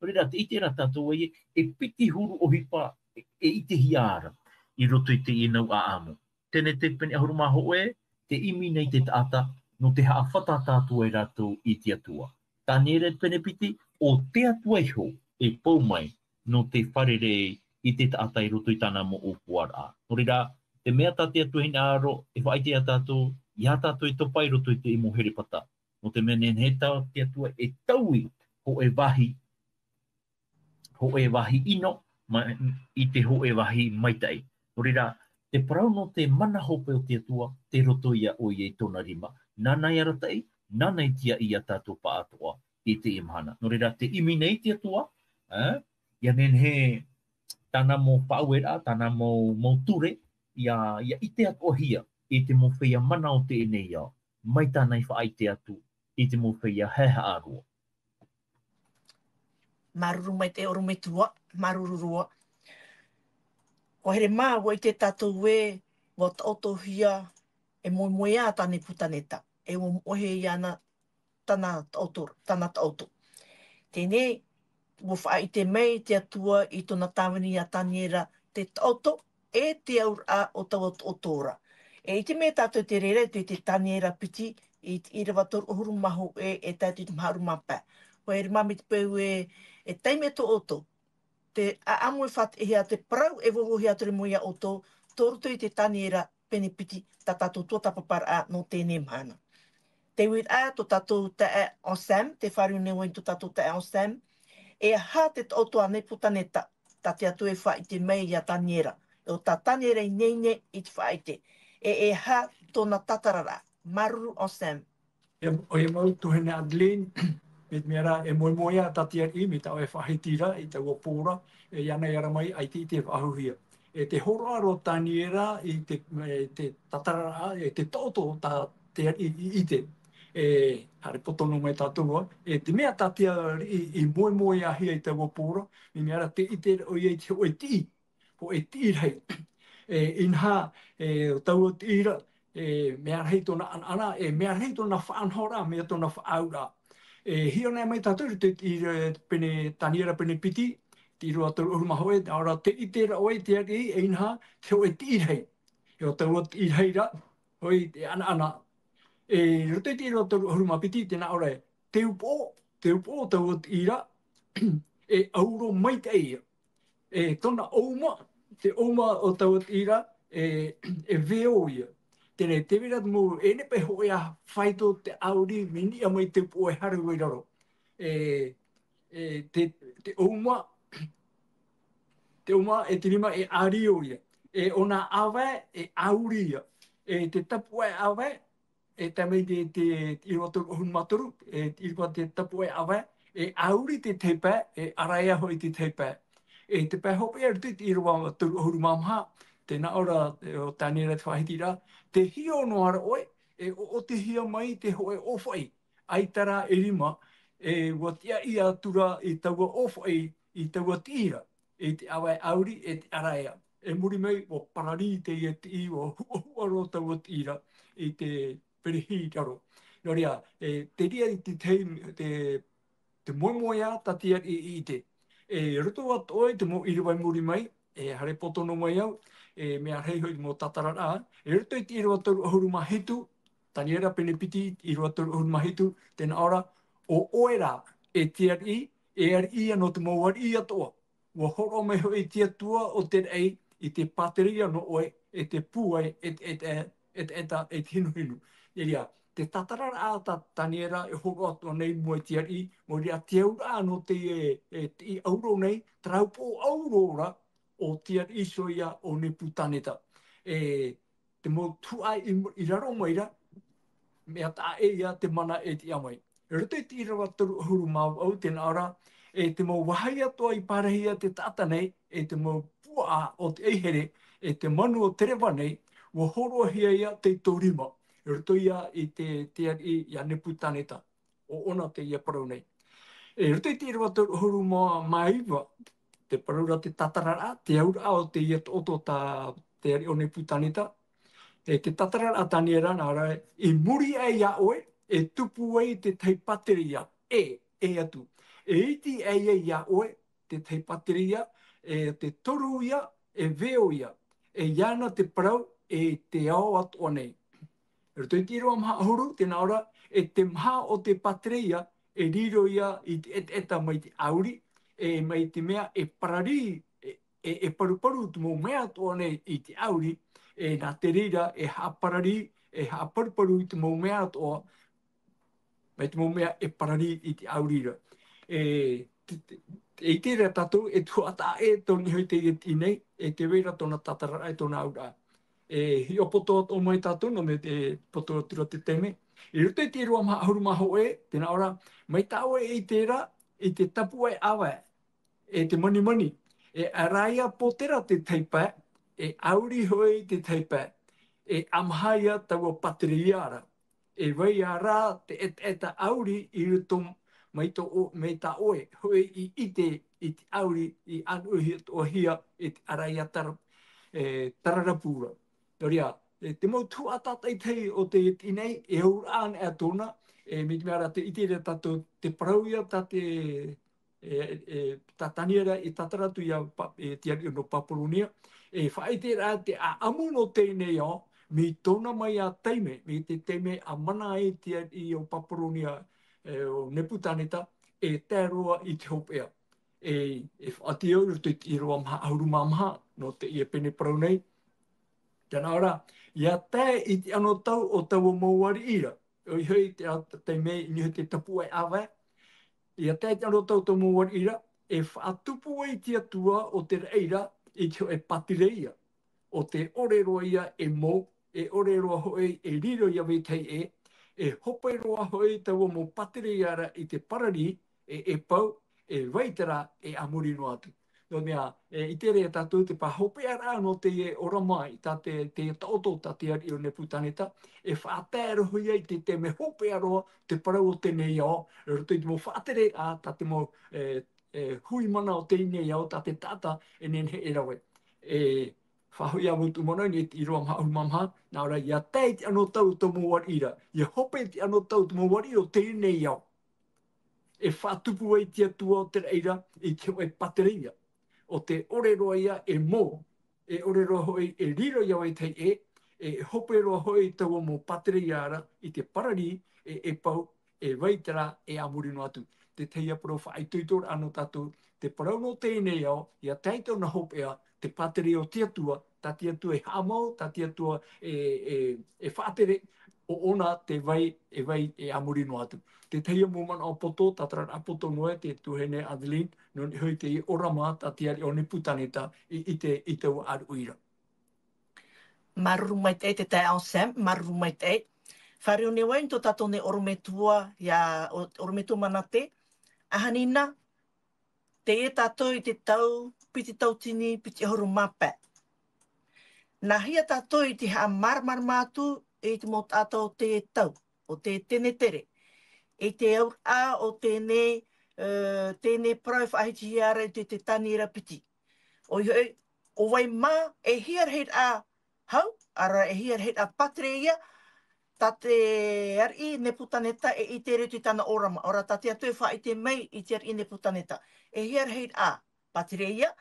Nō reira, tē ʻite ra tātou ē, e piti huru ʻohipa e, e ʻitehia ra i roto i teie nau ʻāʻamu. Tenete pene ʻahuru mā hōʻē, tē ʻimi nei te taʻata, nō te haʻafātata atu ai rātou i te Atua. Taniera pene piti, ʻo te Atua iho e pou mai, nō te fārerei i te taʻata i roto i tāna mau ʻōpuaraʻa. Nō reira, te mea tā te Atua hinaʻaro, e faʻaʻite ia tātou, ia tātou e topa i roto i te mau herepata. Nō te mea nehenehe tā te Atua e taui hōʻē vāhi, hōʻē vāhi ʻino, ma-, i te hōʻē vāhi maitaʻi. Nō reira, te parau nō te mana hope o te Atua, tei roto ia ʻoia i tōna rima. Nāna i arataʻi, nāna i tiaʻi ia tātou pāʻatoʻa i teie mahana. Nō reira, tē ʻimi nei te Atua, ē, ʻia nehenehe tāna mau faʻaueraʻa, tāna mau, mau ture, ʻia, ʻia ʻite atoʻahia i te mau feiā mana o teie nei ao, mai tāna i faʻaʻite atu i te mau feiā haehaʻa roa. Māuruuru maitaʻi ʻorometua, māuruuru roa. ʻUa here mā, ʻua ʻite tātou ē, ʻua taʻotohia e moemoeā tā Nepukaneta, e ʻua moʻehia ana tāna taʻoto, tāna taʻoto. Teie, ʻua faʻaʻite mai te Atua i tōna tāvini ia Taniera te taʻoto, e te auraʻa o taua taʻoto ra. E ʻite mai tātou te reira i te Taniera piti, i te ʻīrava toru ʻahuru mā hōʻē e tae atu i te maha ʻahuru mā pae. ʻUa here mā mai te peu ē, e taime tō ʻoutou, te ʻāʻamu e faʻaʻitehia, te parau e vauvauhia atu ra mai ia ʻoutou, tō roto i te Taniera pene piti, tā tātou tuatāpaparaʻa nō teie mahana. Te uiraʻa tō tātou taeaʻe Anselme, tē fāriu nei vau i tō tātou taeaʻe Anselme, e aha te taʻoto a Nepukaneta, tā te Atua e faʻaʻite mai ia Taniera. ʻO tā Taniera i ineine i te faʻaʻite. E, e aha tōna tātararaʻa, māuruuru Anselme. E, ʻoia mau tuahine Adeline, mai te mea rā, e moemoeā tā te ariʻi, mai tā ʻoe e faʻahiti ra, i taua pō ra, e, iāna i ara mai, ʻaita i te faʻahuhia. E te hōroʻa ra o Taniera i te, e, te tātararaʻa, e te taʻoto tā te ariʻi i ʻite. E, haere poto noa mai tātou ā, e te mea tā te ariʻi i moemoeāhia i taua pō ra, mai te mea rā tē ʻite ra ʻoia i te hōʻē tiʻi, hōʻē tiʻi rahi. E, inaha, e, ʻo taua tiʻi ra, e, mea rahi tōna ʻanaʻana, e, mea rahi tōna faʻanahoraʻa, mea tōna faʻaauraʻa. E, hiʻo nei mai tātou i te tiʻi ra, pene, Taniera pene piti, tiʻi ʻīrava toru ʻahuru mā hōʻē, nā ʻō ra tē ʻite ra ʻoe te ariʻi, e inaha, te hōʻē tiʻi rahi. E ʻo taua tiʻi rahi ra, hōʻē te ʻanaʻana. E, i roto i te ʻīrava toru ʻahuru mā piti, tē nā ʻō ra, te upoʻo, te upoʻo o taua tiʻi ra, e auro maitaʻi ia. E tōna ʻōuma, te ʻōuma o taua tiʻi ra, e, e veo ia. Teie, tē vai ra te mau, e nehenehe hōʻē ā faito te ʻauri, mea niʻa mai te upoʻo e haere i raro. E, e, te, te ʻōuma, te ʻōuma e te rima e ʻārio ia. E ʻōna ʻāvae, e ʻauri ia. E te tapuaʻe ʻāvae, e tae mai te, te, te ʻīrava toru ʻahuru mā toru, e te ʻīrava te tapuaʻe ʻāvae, e ʻauri te tahi pae, e ʻaraea hoʻi te tahi pae. E te pae hopeʻa i roto i te ʻīrava toru ʻahuru mā maha, tē nā ʻō ra, e, ʻo Taniera te faʻahiti ra, tē hiʻo noa ra ʻoe, e ʻoʻotihia mai te hōʻē ʻōfaʻi, ʻaita rā e rima, e ʻua tiʻaʻi atu ra i taua ʻōfaʻi, i taua tiʻi ra, i te ʻāvae ʻauri, e te ʻaraea. E muri mai, ʻua pararī teie tiʻi, ʻua huʻahuʻa roa taua tiʻi ra, i te perehi i raro. Nō reira, e, te reira i te, te, te, te moemoeā tā te ariʻi i ʻite. E roto atoʻa i te mau ʻīrava i muri mai, e haere poto noa mai au, e mea rahi hoʻi te mau tātararaʻa, e roto i te ʻīrava toru ʻahuru mā hitu, Taniera pene piti, ʻīrava toru ʻahuru mā hitu, tē nā ʻō ra, ʻo ʻoe rā, e te ariʻi, e ariʻi ia nō te mau ariʻi atoʻa. ʻUa hōroʻa mai hoʻi te Atua o te raʻi i te pātereia nō ʻoe, e te pūai, e te, e te, e te, e te, e te hinuhinu. Nō reira, te tātararaʻa tā Taniera e hōroʻa atu nei i mua i te ariʻi, nō reira te auraʻa nō te, e, e, te auro nei, terā upoʻo auro ra, ʻo te ariʻi iho ia ʻo Nepukaneta. E, te mau tuhaʻa i, i raro mai ra, mea taʻa ʻē ia te mana e tiʻa mai. I roto i te ʻīrava toru ʻahuru mā vaʻu tē nā ʻō ra, e te mau vāhi atoʻa i pārahia te taʻata nei, e te mau puaʻa o te ʻaihere, e te manu o te reva nei, ʻua hōroʻahia ia tei tō rima. I roto ia i te, te ariʻi ia Nepukaneta. ʻO ʻōna teie parau nei. E roto i te ʻīrava toru ʻahuru mā, mā iva, tē parau ra te tātararaʻa, te auraʻa o teie taʻoto tā te ariʻi ʻo Nepukaneta. E te tātararaʻa a Taniera nā ʻō ra, i muri aʻe ia ʻoe, e tupu ai te tahi pātereia, e, e atu. E iti aʻe ia ia ʻoe, te tahi pātereia, e te toru ia, e veo ia. E iāna te parau, e te ao atoʻa nei. I roto i te ʻīrava maha ʻahuru, tē nā ʻō ra, e te maha o te pātereia, e riro ia i te ʻetaʻeta mai te ʻauri, e mai te mea e pararī, e, e, e paruparu te mau mea atoʻa nei i te ʻauri, e nā te reira, e haʻapararī, e haʻaparuparu i te mau mea atoʻa, mai te mau mea e pararī i te ʻauri ra. E, te, te, e ʻite ra tātou, e tuhaʻa taʻa ʻē tō niʻa i teie tiʻi nei, e tē vai ra tōna tātararaʻa, e tōna auraʻa. E hiʻopoʻo atoʻa mai tātou, nō te mea tē poto atu ra te taime. I roto i te ʻīrava maha ʻahuru mā hōʻē, tē nā ʻō ra, mai tā ʻoe e ʻite ra, i te tapuaʻe ʻāvae, e te manimani, e ʻaraea pōtera te tahi pae, e ʻauri hoʻi te tahi pae, e ʻāmaha ia taua pātereia ra. E vai ā rā te ʻetaʻeta ʻauri i roto mai tō ʻo-, mai tā ʻoe hoʻi i ʻite i te ʻauri i ʻānuʻuhia atoʻahia e te ʻaraea tara-, e, tararapū ra. Nō reira, e, te mau tuhaʻa tātaʻitahi o te tiʻi nei, e auraʻa anaʻe tōna, e, mai te mea ra tē ʻite ra tātou te parau ia tā te, e, e, tā Taniera i tātara atu ia Pa-, e, te ariʻi nō Papuronia, e faʻaʻite ra te ʻāʻamu nō teie nei ao, mai tōna mau taime, mai te taime a mana ai te ariʻi o Papuronia, e, ʻo Nepukaneta, e tae roa i te hopeʻa. E, e faʻaoti au i roto i te ʻīrava maha ʻahuru mā maha, nō teie pene parau nei. Tē nā ʻō ra, ʻia tae i te anotau o taua mau ariʻi ra, ʻoia hoʻi te, te mea i niʻa i te tapuaʻe ʻāvae. ʻIa tae i te anotau o te mau uaraʻi ra, e faʻatupu ai te Atua o te raʻi ra i te hōʻē pātireia. ʻO tē ʻore roa ia e mou, e ʻore roa hoʻi e riro ia vetahi ʻē, e hope roa hoʻi taua mau pātireia ra i te pararī, e, e pau, e vai terā, e a muri noa atu. Nō te mea, e, i te reira tātou te faʻahopeʻaraʻa nō teie ʻōrama, tā te, te taʻoto, tā te ariʻi o Nepukaneta, e faʻatae roa ia i te, te mea hopeʻa roa, te parau o teie nei ao, i roto i te mau faʻatereraʻa, tā te mau, e, e, hui mana o teie nei ao, tā te taʻata, e nehenehe e rave. E, faʻahoʻi ā vau tuʻu mana i te ʻīrava maha ʻahuru mā maha, nā ʻō ra, ʻia tae i te anotau o te mau uaraʻi ra, ʻia hope i te anotau o te mau uaraʻi o teie nei ao. E faʻatupu ai te Atua o te raʻi ra i te hōʻē pātireia. ʻO tē ʻore roa ia e mou, e ʻore roa hoʻi e riro ia vetahi ʻē, e hope roa hoʻi taua mau pātireia ra i te pararī, e, e pau, e vai terā, e a muri noa atu. Te tahi ā parau faʻaitoitoraʻa nō tātou, te parau nō teie nei ao, ʻia tae i tōna hopeʻa, te pātireia o te Atua, tā te Atua e haʻamau, tā te Atua e, e, e faʻatere, ʻo ʻōna te vai, e vai, e a muri noa atu. Te tahi mau manaʻo poto, tātararaʻa poto noa, te tuahine Adeline, nō niʻa hoʻi i te ʻōrama, tā te ariʻi o Nepukaneta, i, i te, i taua ʻāruʻi ra. Māuruuru maitaʻi te taeaʻe Sam, māuruuru maitaʻi. Fāriu nei vau i tō tātou nei ʻorometua, ʻia, ʻo, ʻorometua Manate, ʻaita nā, teie tātou i te tau, piti tauatini, piti ʻahuru mā pae. Nā hea tātou i te haʻamāramarama atu i te mau taʻata o te tau, o te tenetere. I te auraʻa o teie nei, e, teie nei parau e faʻahitihia ra i te, te Taniera piti. ʻOia hoʻi, ʻo vai mā, e hia rahiraʻa hau, ʻaore ra e hia rahiraʻa pātireia, tā te ariʻi Nepukaneta e ʻite ra i tāna ʻōrama, ʻaore ra tā te Atua e faʻaʻite mai i te ariʻi Nepukaneta. E hia rahiraʻa pātireia,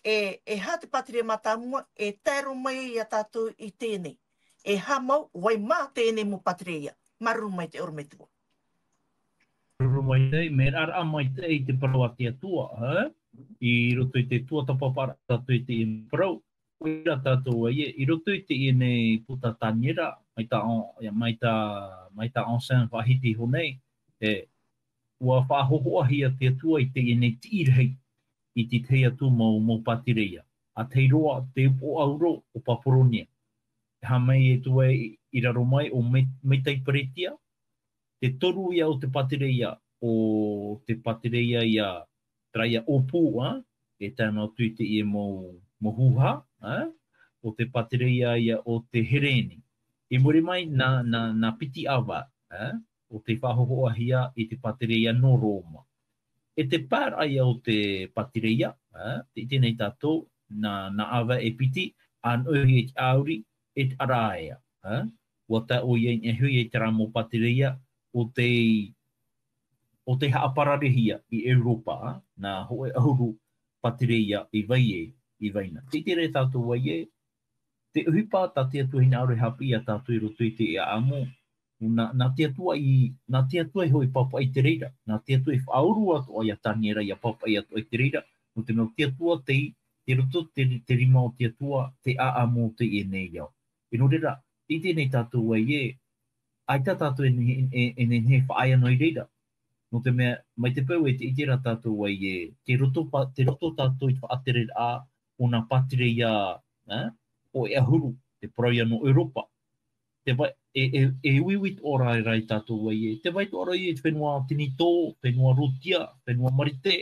e, e aha te pātireia mātāmua, e tae roa mai ia tātou i teie nei. E haʻamau, vai mā teie nei mau pātireia. Māuruuru maitaʻi ʻorometua. Māuruuru maitaʻi, mea raʻa maitaʻi te parau a te Atua, ē? I roto i te tuatāpaparaʻa tātou i te parau, ʻoia tātou ē, i roto i teie nei puta Taniera, mai tā ʻo, ia, mai tā, mai tā Sam faʻahiti iho nei, e, ʻua faʻahōhoʻahia te Atua i teie nei tiʻi rahi, i te tahi atu mau, mau pātireia. ʻA tahi roa, te upoʻo auro o Papuronia. E haʻamau atu ai i, i raro mai ʻo Me-, Metai Peretia, te toru ia o te pātireia, ʻo te pātireia ia, terā ia ʻōpū, ā, e tae noa atu i teie mau, mau hūhā, ā, ʻo te pātireia ia o te Hereni. I muri mai, nā, nā, nā piti ʻāvae, ā, ʻo tei faʻahōhoʻahia i te pātireia nō Roma. E te pae raʻa ia o te pātireia, ā, tē ʻite nei tātou, nā, nā ʻāvae e piti, ʻa noʻohia i te ʻāuri, e te ʻaraʻaea, ā, ʻua tae ʻoia i niʻa iho i terā mau pātireia, ʻo tei, ʻo tei haʻapararehia i ʻEuropa, ā, nā hōʻē ʻahuru pātireia i vai ē, i vai na. Tē ʻite ra tātou ē, te ʻohipa tā te Atua hinaʻaro e haʻapiʻi ia tātou i roto i te ʻāʻamu, nā, nā te Atua i, nā te Atua i hoʻi pāpaʻi i te reira, nā te Atua i faʻauru atoʻa ia Taniera ʻia pāpaʻi atoʻa i te reira, nō te mea ʻo te Atua tei, tei roto te, te rima o te Atua, te ʻāʻamu o teie nei ao. E nō reira, tē ʻite nei tātou ē, ʻaita tātou e ne-, e, e, e nehenehe e faʻaea noa i reira. Nō te mea, mai te peu e tē ʻite ra tātou ē, tei roto pa-, tei roto tātou i te faʻatereraʻa o nā pātireia, ā, hōʻē ʻahuru, te parau ia nō ʻEuropa. Te vai, e, e, e uiui atoʻa ra ia tātou ē, tē vai atoʻa ra ia i te fenua Tinitō, fenua Rūtia, fenua Marite,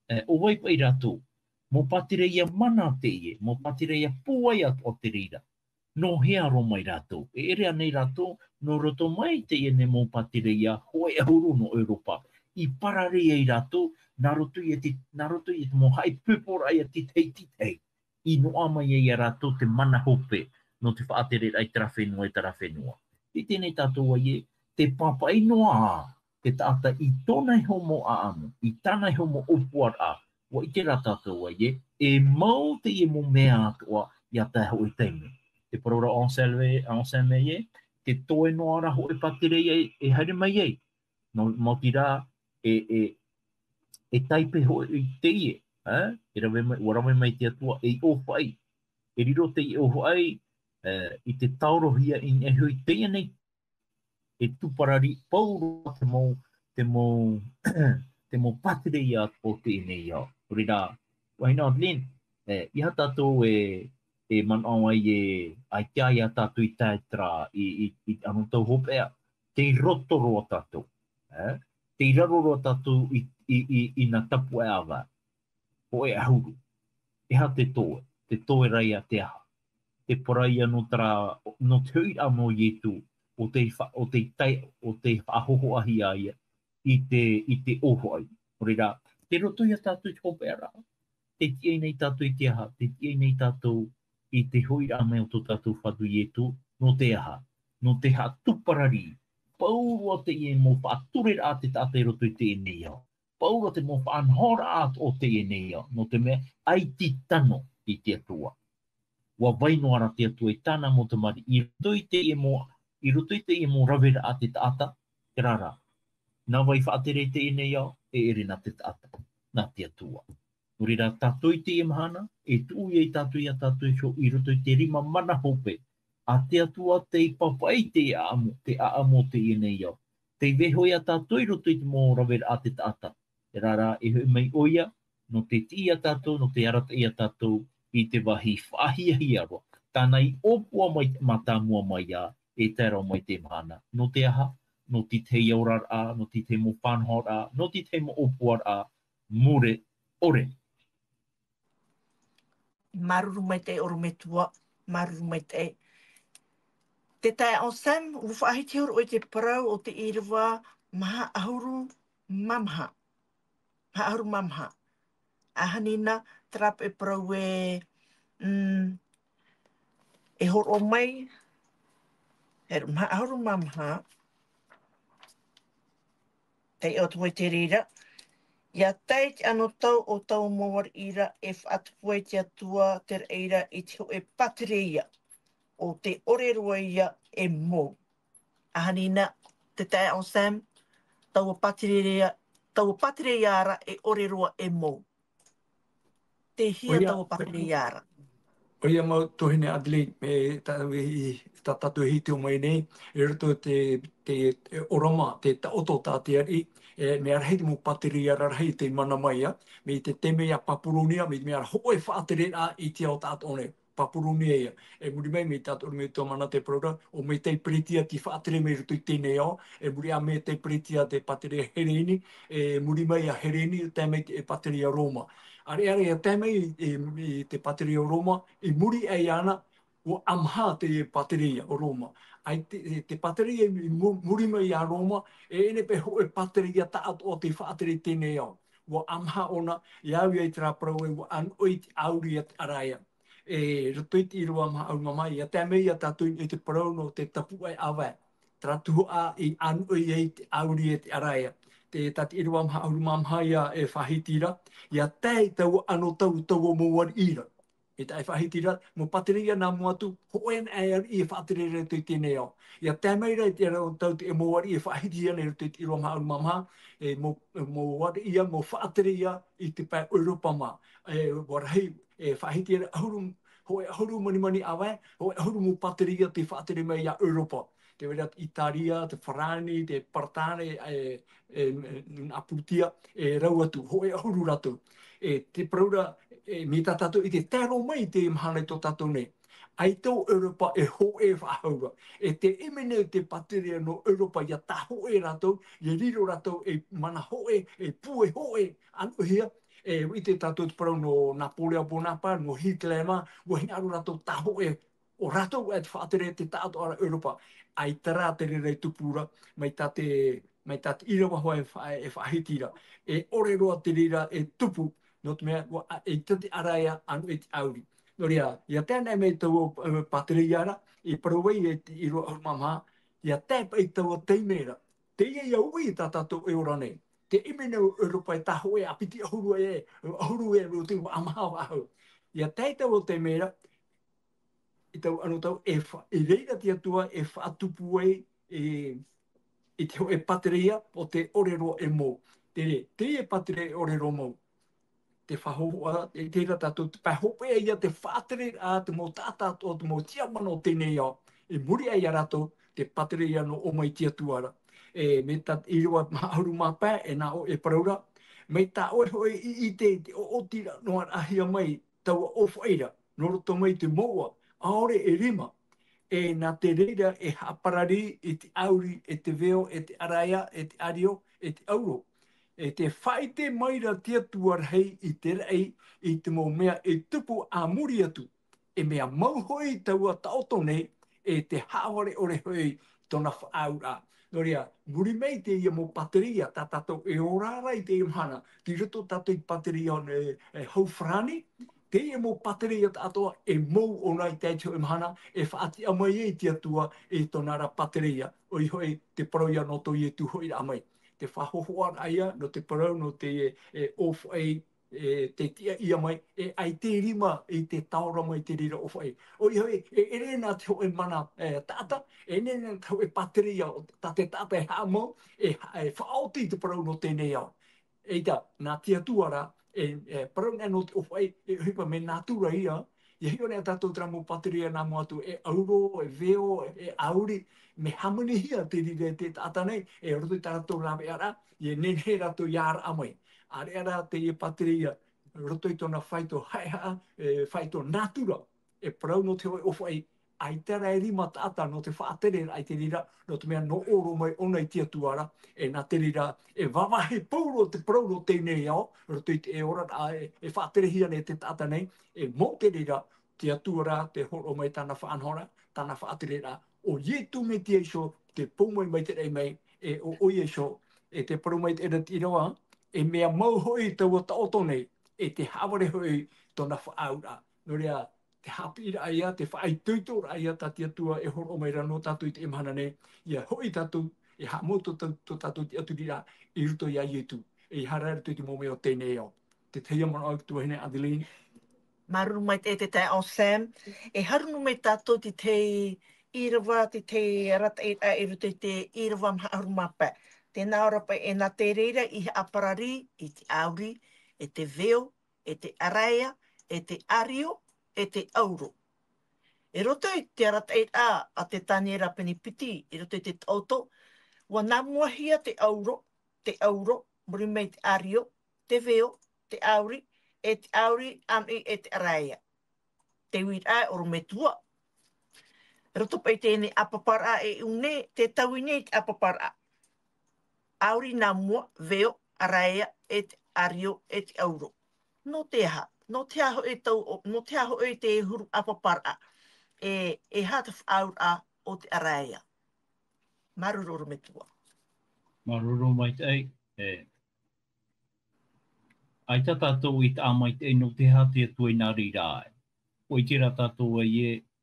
e, ʻo vai paʻi rātou. Mau pātireia mana teie, mau pātireia pūai atoʻa te reira. Nō hea roa mai rātou? E ʻere ānei rātou, nō roto mai teie nei mau pātireia hōʻē ʻahuru nō ʻEuropa, i pararei ai rātou, nā roto ia te, nā roto ia te mau haʻaipoiporaʻa ia te tahi, te tahi, i noaʻa mai ai ia rātou te mana hope, nō te faʻatereraʻa i terā fenua, i terā fenua. Tē ʻite nei tātou ē, te pāpaʻi noa ā, te taʻata i tōna iho mau ʻāʻamu, i tāna iho mau ʻōpuaraʻa, ʻua ʻite rā tātou ē, e mau teie mau mea atoʻa ia tae hōʻē taime. Te parau ra Anselme, Anselme ē, te toe noa ra hōʻē pātireia e, e haere mai ai. Nō, maoti rā, e, e, e taipe hōʻē teie, ā? E rave mai, ʻua rave mai te Atua ei ʻōfaʻi. E riro teie ʻōfaʻi, ā, i te taorohia i niʻa iho i teie nei e tūparari, pauroa te mau, te mau, te mau pātireia o teie nei ao. Nō reira, vahine Adeline, e, ʻeiaha tātou e, e manaʻo ai e, ʻaita ʻeiaha tātou i tae terā, i, i, i anotau hopeʻa, tei roto roa tātou, e? Tei raro roa tātou i, i, i, i nā tapuaʻe ʻāvae. Hōʻē ʻahuru. E aha te toe? Te toe ra ïa te aha? Te parau ïa nō terā, nō te hoʻiraʻa nō Ietu, ʻo tei fa-, ʻo tei tai-, ʻo tei faʻahōhoʻahia ïa i te, i te ʻōfaʻi. Nō reira, tei roto ïa tātou i te hopeʻaraʻa. Tei tiʻa nei tātou i te aha? Tei tiʻa nei tātou i te hoʻiraʻa mai o tō tātou Fatu Ietu, nō te aha? Nō te haʻatūparari. Pauroa teie mau faʻatureraʻa a te taʻata i roto i teie nei ao. Pauroa te mau faʻanahoraʻa o teie nei ao, nō te mea, ʻaita i tano i te Atua. ʻUa vai noa ra te Atua i tāna mau tamariʻi, i roto i teie mau, i roto i teie mau raveraʻa a te taʻata, terā rā. Nā vai faʻatere i teie nei ao, e ʻere nā te taʻata, nā te Atua. Nō reira tātou i teie mahana, e tuʻu ïa ia tātou, ia tātou i ro-, i roto i te rima mana hope, a te Atua tei pāpaʻi i te ʻaʻamu, te ʻaʻamu o teie nei ao. Tei vaiiho ia tātou i roto i te mau raveraʻa a te taʻata. Terā rā, e hoʻi mai ʻoia, nō te tiʻi ia tātou, nō te arataʻi ia tātou, i te vāhi faʻahiahia roa. Tāna i ʻōpua mai te mātāmua mai ā, e tae roa mai te mahana. Nō te aha? Nō te tahi oraraʻa, nō te tahi mau faʻanahoraʻa, nō te tahi mau ʻōpuaraʻa, mure ʻore. Māuruuru maitaʻi ʻorometua, māuruuru maitaʻi. Te taeaʻe Sam, ʻua faʻahiti hia ʻoe i te parau o te ʻīrava maha ʻahuru mā maha. Maha ʻahuru mā maha. ʻAhani na, terā paʻi parau e, mm, e hōroʻa mai, e maha ʻahuru mā maha. Taiʻo atu ai te reira. ʻIa tae te anotau o taua mau ariʻi ra e faʻatupu ai te Atua te raʻi ra i te hōʻē pātireia, ʻo tē ʻore roa ïa e mou. ʻAhani na, te taeaʻe Sam, taua pātireia, taua pātireia ra e ʻore roa e mou. Tei hea ʻoia, taua pātireia ra? ʻOia mau tuahine Adeline, e tā, i, i, tā tātou e hiʻo mai nei, i roto te, te, e, ʻo Roma, te taʻoto tā te ariʻi, e, mea rahi te mau pātireia ra rahi tei mana mai ā, mai te taime a Papuronia, mai te mea ra hōʻē faʻatereraʻa i te ao taʻatoʻa nei. Papuronia ïa. E muri mai, mai tā te ʻorometua Mana te parau ra, ʻo Metai Peretia tei faʻatere mai i roto i teie nei ao, e muri aʻe Metai Peretia te pātireia Hereni, e muri mai a Hereni, tae mai te pātireia Roma. ʻAreʻa ïa tae mai i, i, i te pātireia Roma, i muri aʻe iāna, ʻua ʻamaha te pātireia o Roma. ʻAita, e, te pātireia i mu-, muri mai a Roma, e ʻere paʻi hōʻē pātireia taʻatoʻa tei faʻatere i teie nei ao. ʻUa ʻamaha ʻōna, ʻia au ïa i terā parau ē, ʻua ʻānoʻi i te ʻāuri a te ʻaraea. E roto i te ʻīrava maha ʻahuru mā maha, ʻia tae mai ia tātou i te parau nō te tapuaʻe ʻāvae. Terā tuhaʻa i ʻānoʻi ai te ʻāuri a te ʻaraea. Te, tā te ʻīrava maha ʻahuru mā maha ïa e faʻahiti ra, ʻia tae i taua anotau o taua mau ariʻi ra. E taʻa e faʻahiti ra, mau pātireia nā mua atu, hōʻē anaʻe ariʻi e faʻatere ra i teie nei ao. ʻIa tae mai ra i te anotau te mau ariʻi e faʻahiti ana i roto i te ʻīrava maha ʻahuru mā maha, e mau, mau ariʻi ïa, mau faʻatere ïa i te pae ʻEuropa mā. E, ʻua rahi, e faʻahiti ra ʻahuru, hōʻē ʻahuru manimani ʻāvae, hōʻē ʻahuru mau pātireia tei faʻatere mai ia ʻEuropa. Te vai ra te Itaria, te Farāni, te Baratāne, e, e, e, nā Pūtia, e rau atu, hōʻē ʻahuru rātou. E, te parau ra, e, mai tā tātou i te tae roa mai i te mahana i tō tātou nei. ʻAita ʻo ʻEuropa e hōʻē faʻahou ra. E tē ʻimi nei te pātireia nō ʻEuropa ʻia tāhōʻē rātou, ʻia riro rātou ei mana hōʻē, ei pū e hōʻē, ʻānoʻihia, e, ʻite tātou te parau nō Napoleon Bonaparte, nō Hitler mā, ʻua hinaʻaro rātou tāhōʻē, ʻo rātou e te faʻatere te taʻatoʻa ra ʻEuropa. ʻAita rā te reira i tupu ra, mai tā te, mai tā te ʻīrava hoʻi e fa-, e faʻahiti ra. E ʻore roa te reira e tupu, nō te mea, ʻua, a, e te, te ʻaraea, ʻānoʻi te ʻāuri. Nō reira, ʻia tae anaʻe mai taua, e, pātireia ra, i parau ai e te ʻīrava ʻahuru mā maha, ʻia tae paʻi taua taime ra. Teie ïa ui tā tātou e ora nei. Tē ʻimi nei ʻo ʻEuropa e tāhōʻē ā piti ʻahuru e, ʻahuru e, ʻo te ʻamaha faʻahou. ʻIa tae taua taime ra, i taua anotau e fa-, i reira te Atua e faʻatupu ai, e, i te hōʻē pātireia ʻo tē ʻore roa e mou. Te re-, teie pātireia e ʻore roa mou. Te faʻahohoʻa, e terā tātou, te pae hopeʻa ïa te faʻatere a te mau taʻata, ʻo te mau tiʻamana o teie nei ao. I muri aʻe ia rātou, te pātereia nō ʻō mai te Atua ra. E, mai tā ʻīrava maha ʻahuru mā pae, e nā ʻō e parau ra, mai tā ʻoe hoʻi i ʻite i te ʻoʻotiraʻa noa raʻahia mai taua ʻōfaʻi ra, nō roto mai te mouʻa, ʻaore e rima, e nā te reira e haʻaparari i te ʻauri, e te veo, e te ʻaraea, e te ʻario, e te ʻauro. E tē faʻaʻite mai ra te Atua rahi i te raʻi, i te mau mea e tupu a muri atu. E mea mau hoʻi taua taʻoto nei, e tē haʻavare ʻore hoʻi tōna faʻaauraʻa. Nō reira, muri mai teie mau pātereia, tā tātou e ora ra i teie mahana, tei roto tātou i te pātereia e, e hau farāni, teie mau pātereia tāʻatoʻa, e mau ʻōna i teie hoʻi mahana, e faʻatiʻa mai ai te Atua i tōna ra pātereia, ʻoia hoʻi te parau ia nō tō Ietu hoʻiraʻa mai. Te faʻahōhoʻaraʻa ia, nō te parau, nō te, e, ʻōfaʻi, e, tē tiʻa ʻia mai, e ʻaita e rima i te taora mai te reira ʻōfaʻi. ʻOia hoʻi, e ʻere na te hōʻē mana, e, taʻata, e ʻere na te hōʻē pātereia, tā te taʻata e haʻamau, e ha-, e faʻaoti i te parau nō teie nei ao. Eita, nā te Atua ra, e, e parau nei nō te ʻōfaʻi, e ʻohipa mea nātura ia, ʻia hiʻo nei tātou terā mau pātereia nā mua atu, e ʻauro, e veo, e ʻauri, mea hāmanihia te reira e te taʻata nei, e roto i tā rātou rāveʻaraʻa, ʻia nehenehe rātou ʻia ʻaraʻa mai. ʻĀreʻa rā teie pātereia, roto i tōna faito haʻehaʻa, e faito nātura, e parau nō te hōʻē ʻōfaʻi, ʻaita rā e rima taʻata nō te faʻatereraʻa i te reira, nō te mea nō ʻō roa mai ʻōna i te Atua ra, e nā te reira, e vāvāhi pauroa te parau nō teie nei ao, roto i te oraraʻa e, e faʻaterehia nei te taʻata nei, e mau te reira, te Atua ra, tē hōroʻa mai tāna faʻanahoraʻa, tāna faʻatereraʻa, ʻo Ietu Metia iho, tē pou mai mai te raʻi mai, e ʻo, ʻoia iho, e tē parau mai te ʻēra te ʻīrava, e mea mau hoʻi taua taʻoto nei, e tē haʻavare hoʻi tōna faʻaauraʻa. Nō reira, te haʻapiʻiraʻa ia, te faʻaitoitoraʻa ia tā te Atua e hōroʻa mai ra nō tātou i teie mahana nei, ʻia hoʻi tātou, e haʻamau tō tā-, tō tātou tiʻaturiraʻa i roto ia Ietu, ʻeiaha rā i roto i te mau mea o teie nei ao. Te tahi manaʻo atu tuahine Adeline. Māuruuru maitaʻi te taeaʻe Sam. E haru noa mai tātou i te tahi ʻīrava, te tahi arataʻiraʻa i roto i te ʻīrava maha ʻahuru mā pae. Tē nā ʻō ra paʻi, e nā te reira i haʻaparari i te ʻauri, e te veo, e te ʻaraea, e te ʻario, e te ʻauro. I roto i te arataʻiraʻa a te Taniera pene piti, i roto i te taʻoto, ʻua nā muahia te ʻauro, te ʻauro, muri mai te ʻario, te veo, te ʻauri, e te ʻauri, ʻānoʻi, e te ʻaraea. Te uiraʻa e ʻorometua. Roto paʻi teie ʻāpaparaʻa e ʻū nei, tē taui nei te ʻāpaparaʻa. ʻAuri nā mua, veo, ʻaraea, e te ʻario, e te ʻauro. Nō te aha? Nō te aha hoʻi tau, nō te aha hoʻi te huru ʻāpaparaʻa? E, e aha te faʻaauraʻa o te ʻaraea? Māuruuru ʻorometua. Māuruuru maitaʻi, e. ʻAita tātou i taʻa maitaʻi nō te aha te Atua i nā reira ai. ʻUa ʻite rā tātou ē,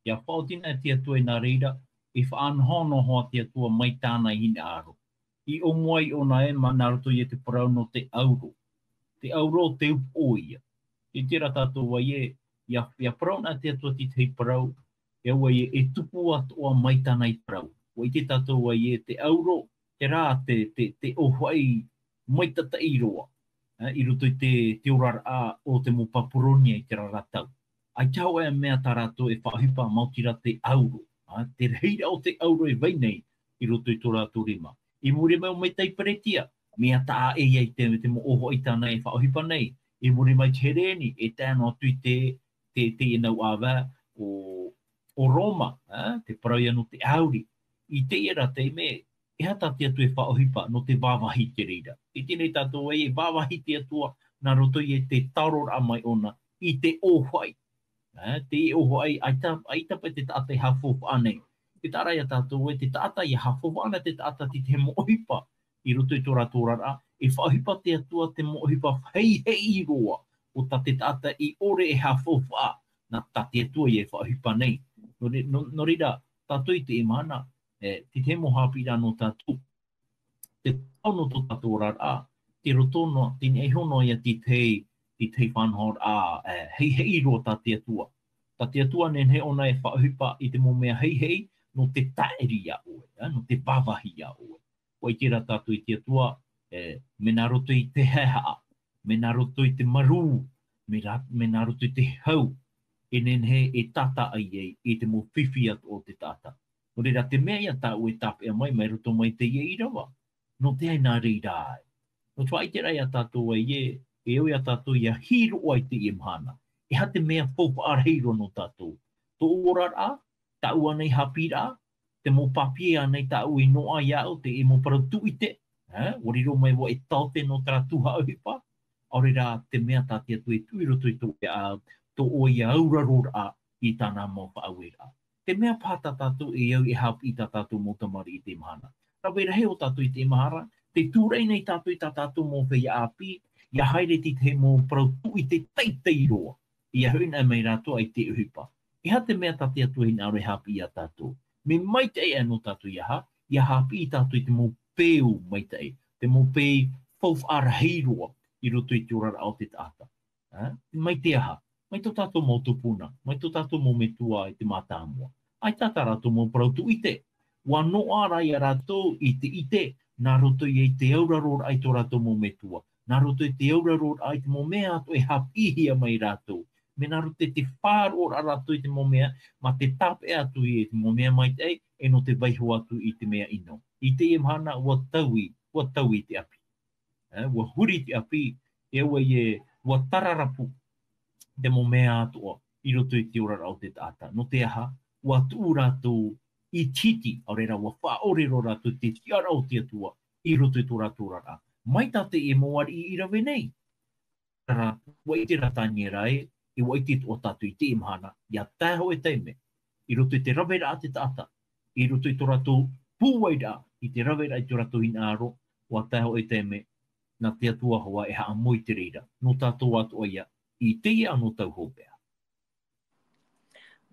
ʻia faʻaoti na te Atua i nā reira, i faʻanahonahoa te Atua mai tāna hinaʻaro. I ʻōmua ʻōna ē, mā nā roto ia te parau nō te ʻauro. Te ʻauro o te upoʻo ia. ʻIte rā tātou ē, ʻia, ʻia parau na te Atua te tahi parau, e ʻua ē, e tupu atoʻa mai tāna i parau. ʻUa ʻite tātou ē, te ʻauro, terā te, te, te ʻōfaʻi maitataʻi roa, ā, i roto i te, te oraraʻa o te mau Papuronia i terā ra tau. ʻAita hoʻi mea tā rātou e faʻaʻohipa, maoti rā te ʻauro, ā, te rahiraʻa o te ʻauro e vai nei i roto i tō rātou rima. I muri mai ʻo Metai Peretia, mea taʻa ʻē ia i te, te mau ʻōfaʻi tāna e faʻaʻohipa nei. I muri mai te Hereni, e tae noa atu i te, te, te ʻenau ʻāvae o, o Roma, ā, te parau ia nō te ʻauri. I teie rā taime, e aha tā te Atua e faʻaʻohipa nō te vāvāhi i te reira. ʻIte nei tātou ē, e vāvāhi te Atua nā roto i te tāroraʻa mai ʻōna i te ʻōfaʻi. Ā, te ʻōfaʻi, ʻaita, ʻaita paʻi te taʻata e haʻafaufaʻa nei. Tē taʻa ra ia tātou ē, te taʻata ʻia haʻafaufaʻa na te taʻata i te mau ʻohipa i roto i tō rātou oraraʻa, e faʻaʻohipa te Atua te mau ʻohipa heihei roa o tā te taʻata i ʻore e haʻafaufaʻa, nā tā te Atua ia e faʻaʻohipa nei. Nō re-, nō, nō reira, tātou i teie mahana, e, te tahi mau haʻapiʻiraʻa nō tātou. Te taʻo nō tō tātou oraraʻa, tei roto noa, tei niʻa iho noa ia te tahi, te tahi faʻanahoraʻa, e, heihei roa tā te Atua. Tā te Atua nehenehe ʻōna e faʻaʻohipa i te mau mea heihei, nō te taʻiri ia ʻoe, e, nō te vāvāhi ia ʻoe. ʻUa ʻite rā tātou i te Atua, e, mea nā roto i te haʻehaʻa, mea nā roto i te marū, mea rā-, mea nā roto i te hau, e nehenehe e tātaʻi ai i te mau fifi atoʻa o te taʻata. Nō reira, te mea ia tāʻu e tāpeʻa mai, mai roto mai teie ʻīrava, nō te aha nā reira ai. Nō te faʻaʻiteraʻa ia tātou ē, e au ia tātou ia hiʻo ai teie mahana. E aha te mea faufaʻa rahi roa nō tātou? Tō oraraʻa, tāʻu ānei haʻapiʻiraʻa, te mau papier ānei tāʻu i noaʻa iāʻu, te mau parau tūʻite, ē, ʻua riro mai vau e taote nō terā tuhaʻa ʻohipa, ʻaore rā te mea tā te Atua e tuʻu i roto i tō ʻoe, tō ʻoe ia auraroraʻa i tāna mau faʻaueraʻa. Te mea paha tā tātou e au e haʻapiʻi i tā tātou mau tamariʻi i teie mahana. Rave rahi ʻo tātou i teie mahana, tē tūraʻi nei tātou i tā tātou mau feiā ʻāpī, ia haere i te mau parau tūʻite teitei roa, ia hoʻi anaʻe mai rātou i te ʻohipa. E aha te mea tā te Atua e hinaʻaro e haʻapiʻi ia tātou? Mea maitaʻi ā nō tātou ia ha-, ia haʻapiʻi tātou i te mau peu maitaʻi, te mau peu faufaʻa rahi roa i roto i te oraraʻa o te taʻata. Ā, mai te aha? Mai tō tātou mau tupuna, mai tō tātou mau metua i te mātāmua. ʻAita tā rātou mau parau tūʻite. ʻUa noaʻa rā ia rātou i te ʻite, nā roto i te auraroraʻa i tō rātou mau metua, nā roto i te auraroraʻa i te mau mea atoʻa e haʻapiʻihia mai rātou. Mea nā roto i te faʻaroʻoraʻa rātou i te mau mea, mā te tāpeʻa atu i te mau mea maitaʻi, e nō te vaiho atu i te mea ʻino. I teie mahana, ʻua taui, ʻua taui te ʻapi. Ē, ʻua huri te ʻapi, e au ē, ʻua tararapu te mau mea atoʻa i roto i te oraraʻa o te taʻata. Nō te aha, ʻua tuʻu rātou i te iti, ʻaore rā ʻua faʻaʻore roa rātou i te tiʻaraʻa o te Atua i roto i tō rātou oraraʻa. Mai tā teie mau ariʻi i rave nei. Terā, ʻua ʻite rā Taniera ē, e ʻua ʻite atoʻa tātou i teie mahana, ʻia tae hōʻē taime, i roto i te raveraʻa a te taʻata, i roto i tō rātou pūairaʻa, i te raveraʻa i tō rātou hinaʻaro, ʻua tae hōʻē taime, nā te Atua hoʻi e haʻamau i te reira, nō tātou atoʻa ia, i teie anotau hopeʻa.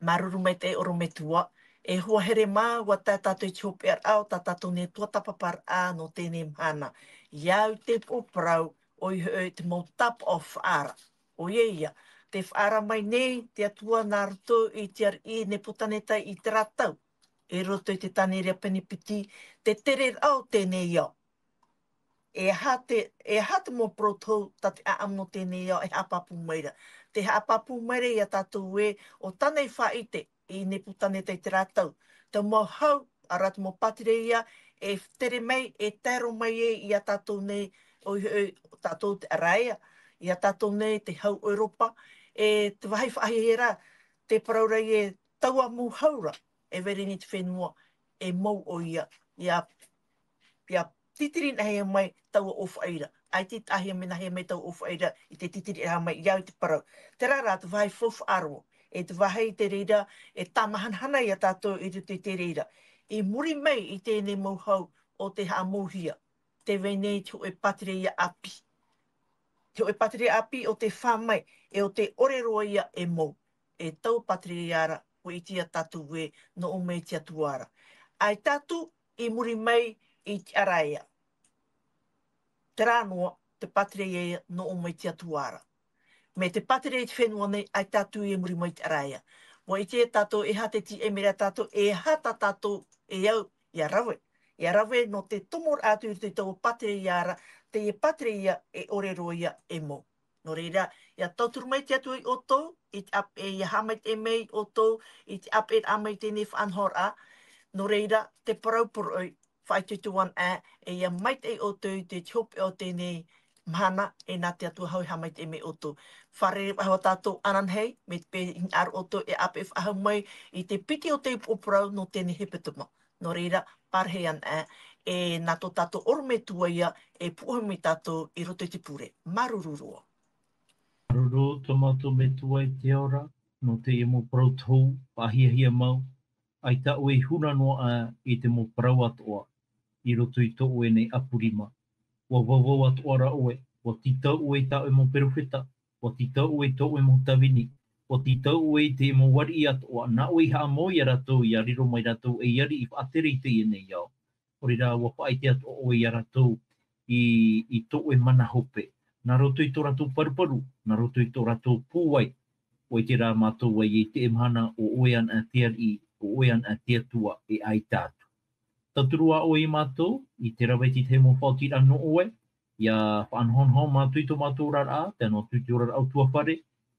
Māuruuru maitaʻi ʻorometua, e hoa here mā, ʻua tae tātou i te hopeʻaraʻa o tā tātou nei tuatāpaparaʻa nō teie mahana. ʻIa au te upoʻo parau, ʻoia hoʻi te mau tāpaʻo faʻaara. ʻOia ia, tē faʻaara mai nei te Atua nā roto i te ariʻi Nepukaneta i terā tau, i roto i te Taniera pene piti, te tereraʻa o teie nei ao. E aha te, e aha te mau parau tohu tā te ʻāʻamu nō teie nei ao e haʻapāpū mai ra. Tē haʻapāpū mai ra ia tātou ē, ʻo tāna i faʻaʻite i Nepukaneta i terā tau, te mau hau, ʻaore rā te mau pātireia, e tere mai, e tae roa mai ai ia tātou nei, ʻoia hoʻi, tātou te ʻaraia, ia tātou nei te hau ʻEuropa, e te vāhi faʻahiahia ra, tē parau ra ē, taua mau hau ra, e vai ra i te fenua, e mau ʻoia, ʻia, ʻia titiri anaʻe mai taua ʻōfaʻi ra. ʻAita i tahi mea nāhea mai taua ʻōfaʻi ra i te titiriʻa mai i au i te parau. Terā rā te vāhi faufaʻa roa, e te vāhi i te reira, e tāmahanahana ia tātou i roto i te reira. I muri mai i teie nei mau hau ʻo tē haʻamauhia, tē vai nei te hōʻē pātireia ʻāpī. Te hōʻē pātireia ʻāpī ʻo tē fā mai, e ʻo tē ʻore roa ia e mau. E taua pātireia ra, ʻua ʻite ia tātou ē, nō ʻō mai te Atua ra. ʻAita atu, i muri mai i te ʻaraia. Terā noa, te pātireia ia nō ʻō mai te Atua ra. Mai te pātireia i te fenua nei, ʻaita atu i muri mai i te ʻaraia. ʻUa ʻite ia tātou, e aha te tīaʻi mai ra tātou, e aha tā tātou e au, ʻia rave. ʻIa rave nō te tomoraʻa atu i roto i taua pātireia ra, teie pātireia e ʻore roa ia e mau. Nō reira, ʻia tauturu mai te Atua ia ʻoutou, i te ʻāpeʻe, ʻia haʻamaitaʻi mai ia ʻoutou, i te ʻāpeʻeraʻa mai i teie nei faʻanahoraʻa. Nō reira, te parau poroʻi, faʻaitoito anaʻe, e ʻia maitaʻi ʻoutou i te hopeʻa o teie nei mahana, e nā te Atua hoʻi e haʻamaitaʻi mai ia ʻoutou. Fārerei faʻahou tātou ananahi, mai te peu e hinaʻaro ʻoutou e ʻāpeʻe faʻahou mai i te piti o te upoʻo parau nō teie nei hepetoma. Nō reira, pārahi anaʻe, e nā tō tātou ʻorometua ia, e pūʻohu mai tātou i roto i te pure. Māuruuru roa. Māuruuru tō mātou Metua i te ao ra, nō teie mau parau tohu, faʻahiahia mau, ʻaita ʻoe i huna noa aʻe i te mau parau atoʻa, i roto i tō ʻoe nei ʻapu rima. ʻUa vauvau atoʻa ra ʻoe, ʻua tītau ʻoe i tā ʻoe mau perofeta, ʻua tītau ʻoe i tō ʻoe mau tāvini, ʻua tītau ʻoe i te mau ariʻi atoʻa, nā ʻoe i haʻamau ia rātou, ʻia riro mai rātou ei ariʻi faʻatere i teie nei ao. ʻO reira, ʻua faʻaʻite atoʻa ʻoe ia rātou i, i tō ʻoe mana hope. Nā roto i tō rātou paruparu, nā roto i tō rātou pūai, ʻua ʻite rā mātou ē i teie mahana ʻo ʻoe anaʻe te ariʻi, ʻo ʻoe anaʻe te Atua e ʻaita atu. Tauturu ā ʻoe ia mātou, i te rave i te tahi mau faʻaotiraʻa nō ʻoe, ʻia faʻanahonaho mātou i tō mātou oraraʻa, tae noa atu i te oraraʻa ʻutuāfare,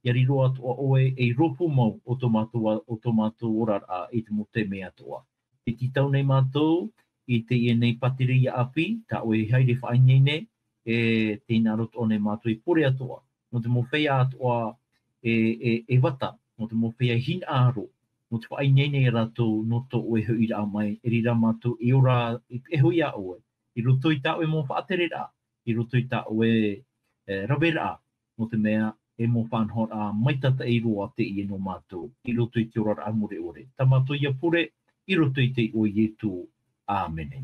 ʻia riro atoʻa ʻoe ei rōpū mau o tō mātou, o tō mātou oraraʻa i te mau taime atoʻa. E tītau nei mātou i teie nei pātireia ʻāpī, tā ʻoe e haere faʻaineine, e te hinaʻaro atoʻa nei mātou e pure atoʻa, nō te mau feiā atoʻa e, e, e vata, nō te mau feiā hinaʻaro, nō te faʻaineine ia rātou nō tō ʻoe hoʻiraʻa mai, e reira mātou e ora i te, e hoʻi iā ʻoe, i roto i tā ʻoe mau faʻatereraʻa, i roto i tā ʻoe, e, raveraʻa, nō te mea, e mau faʻanahoraʻa maitataʻi roa teie nō mātou, i roto i te oraraʻa mure ʻore. Tā mātou ia pure, i roto i te iʻoa o Ietu. ʻĀmene.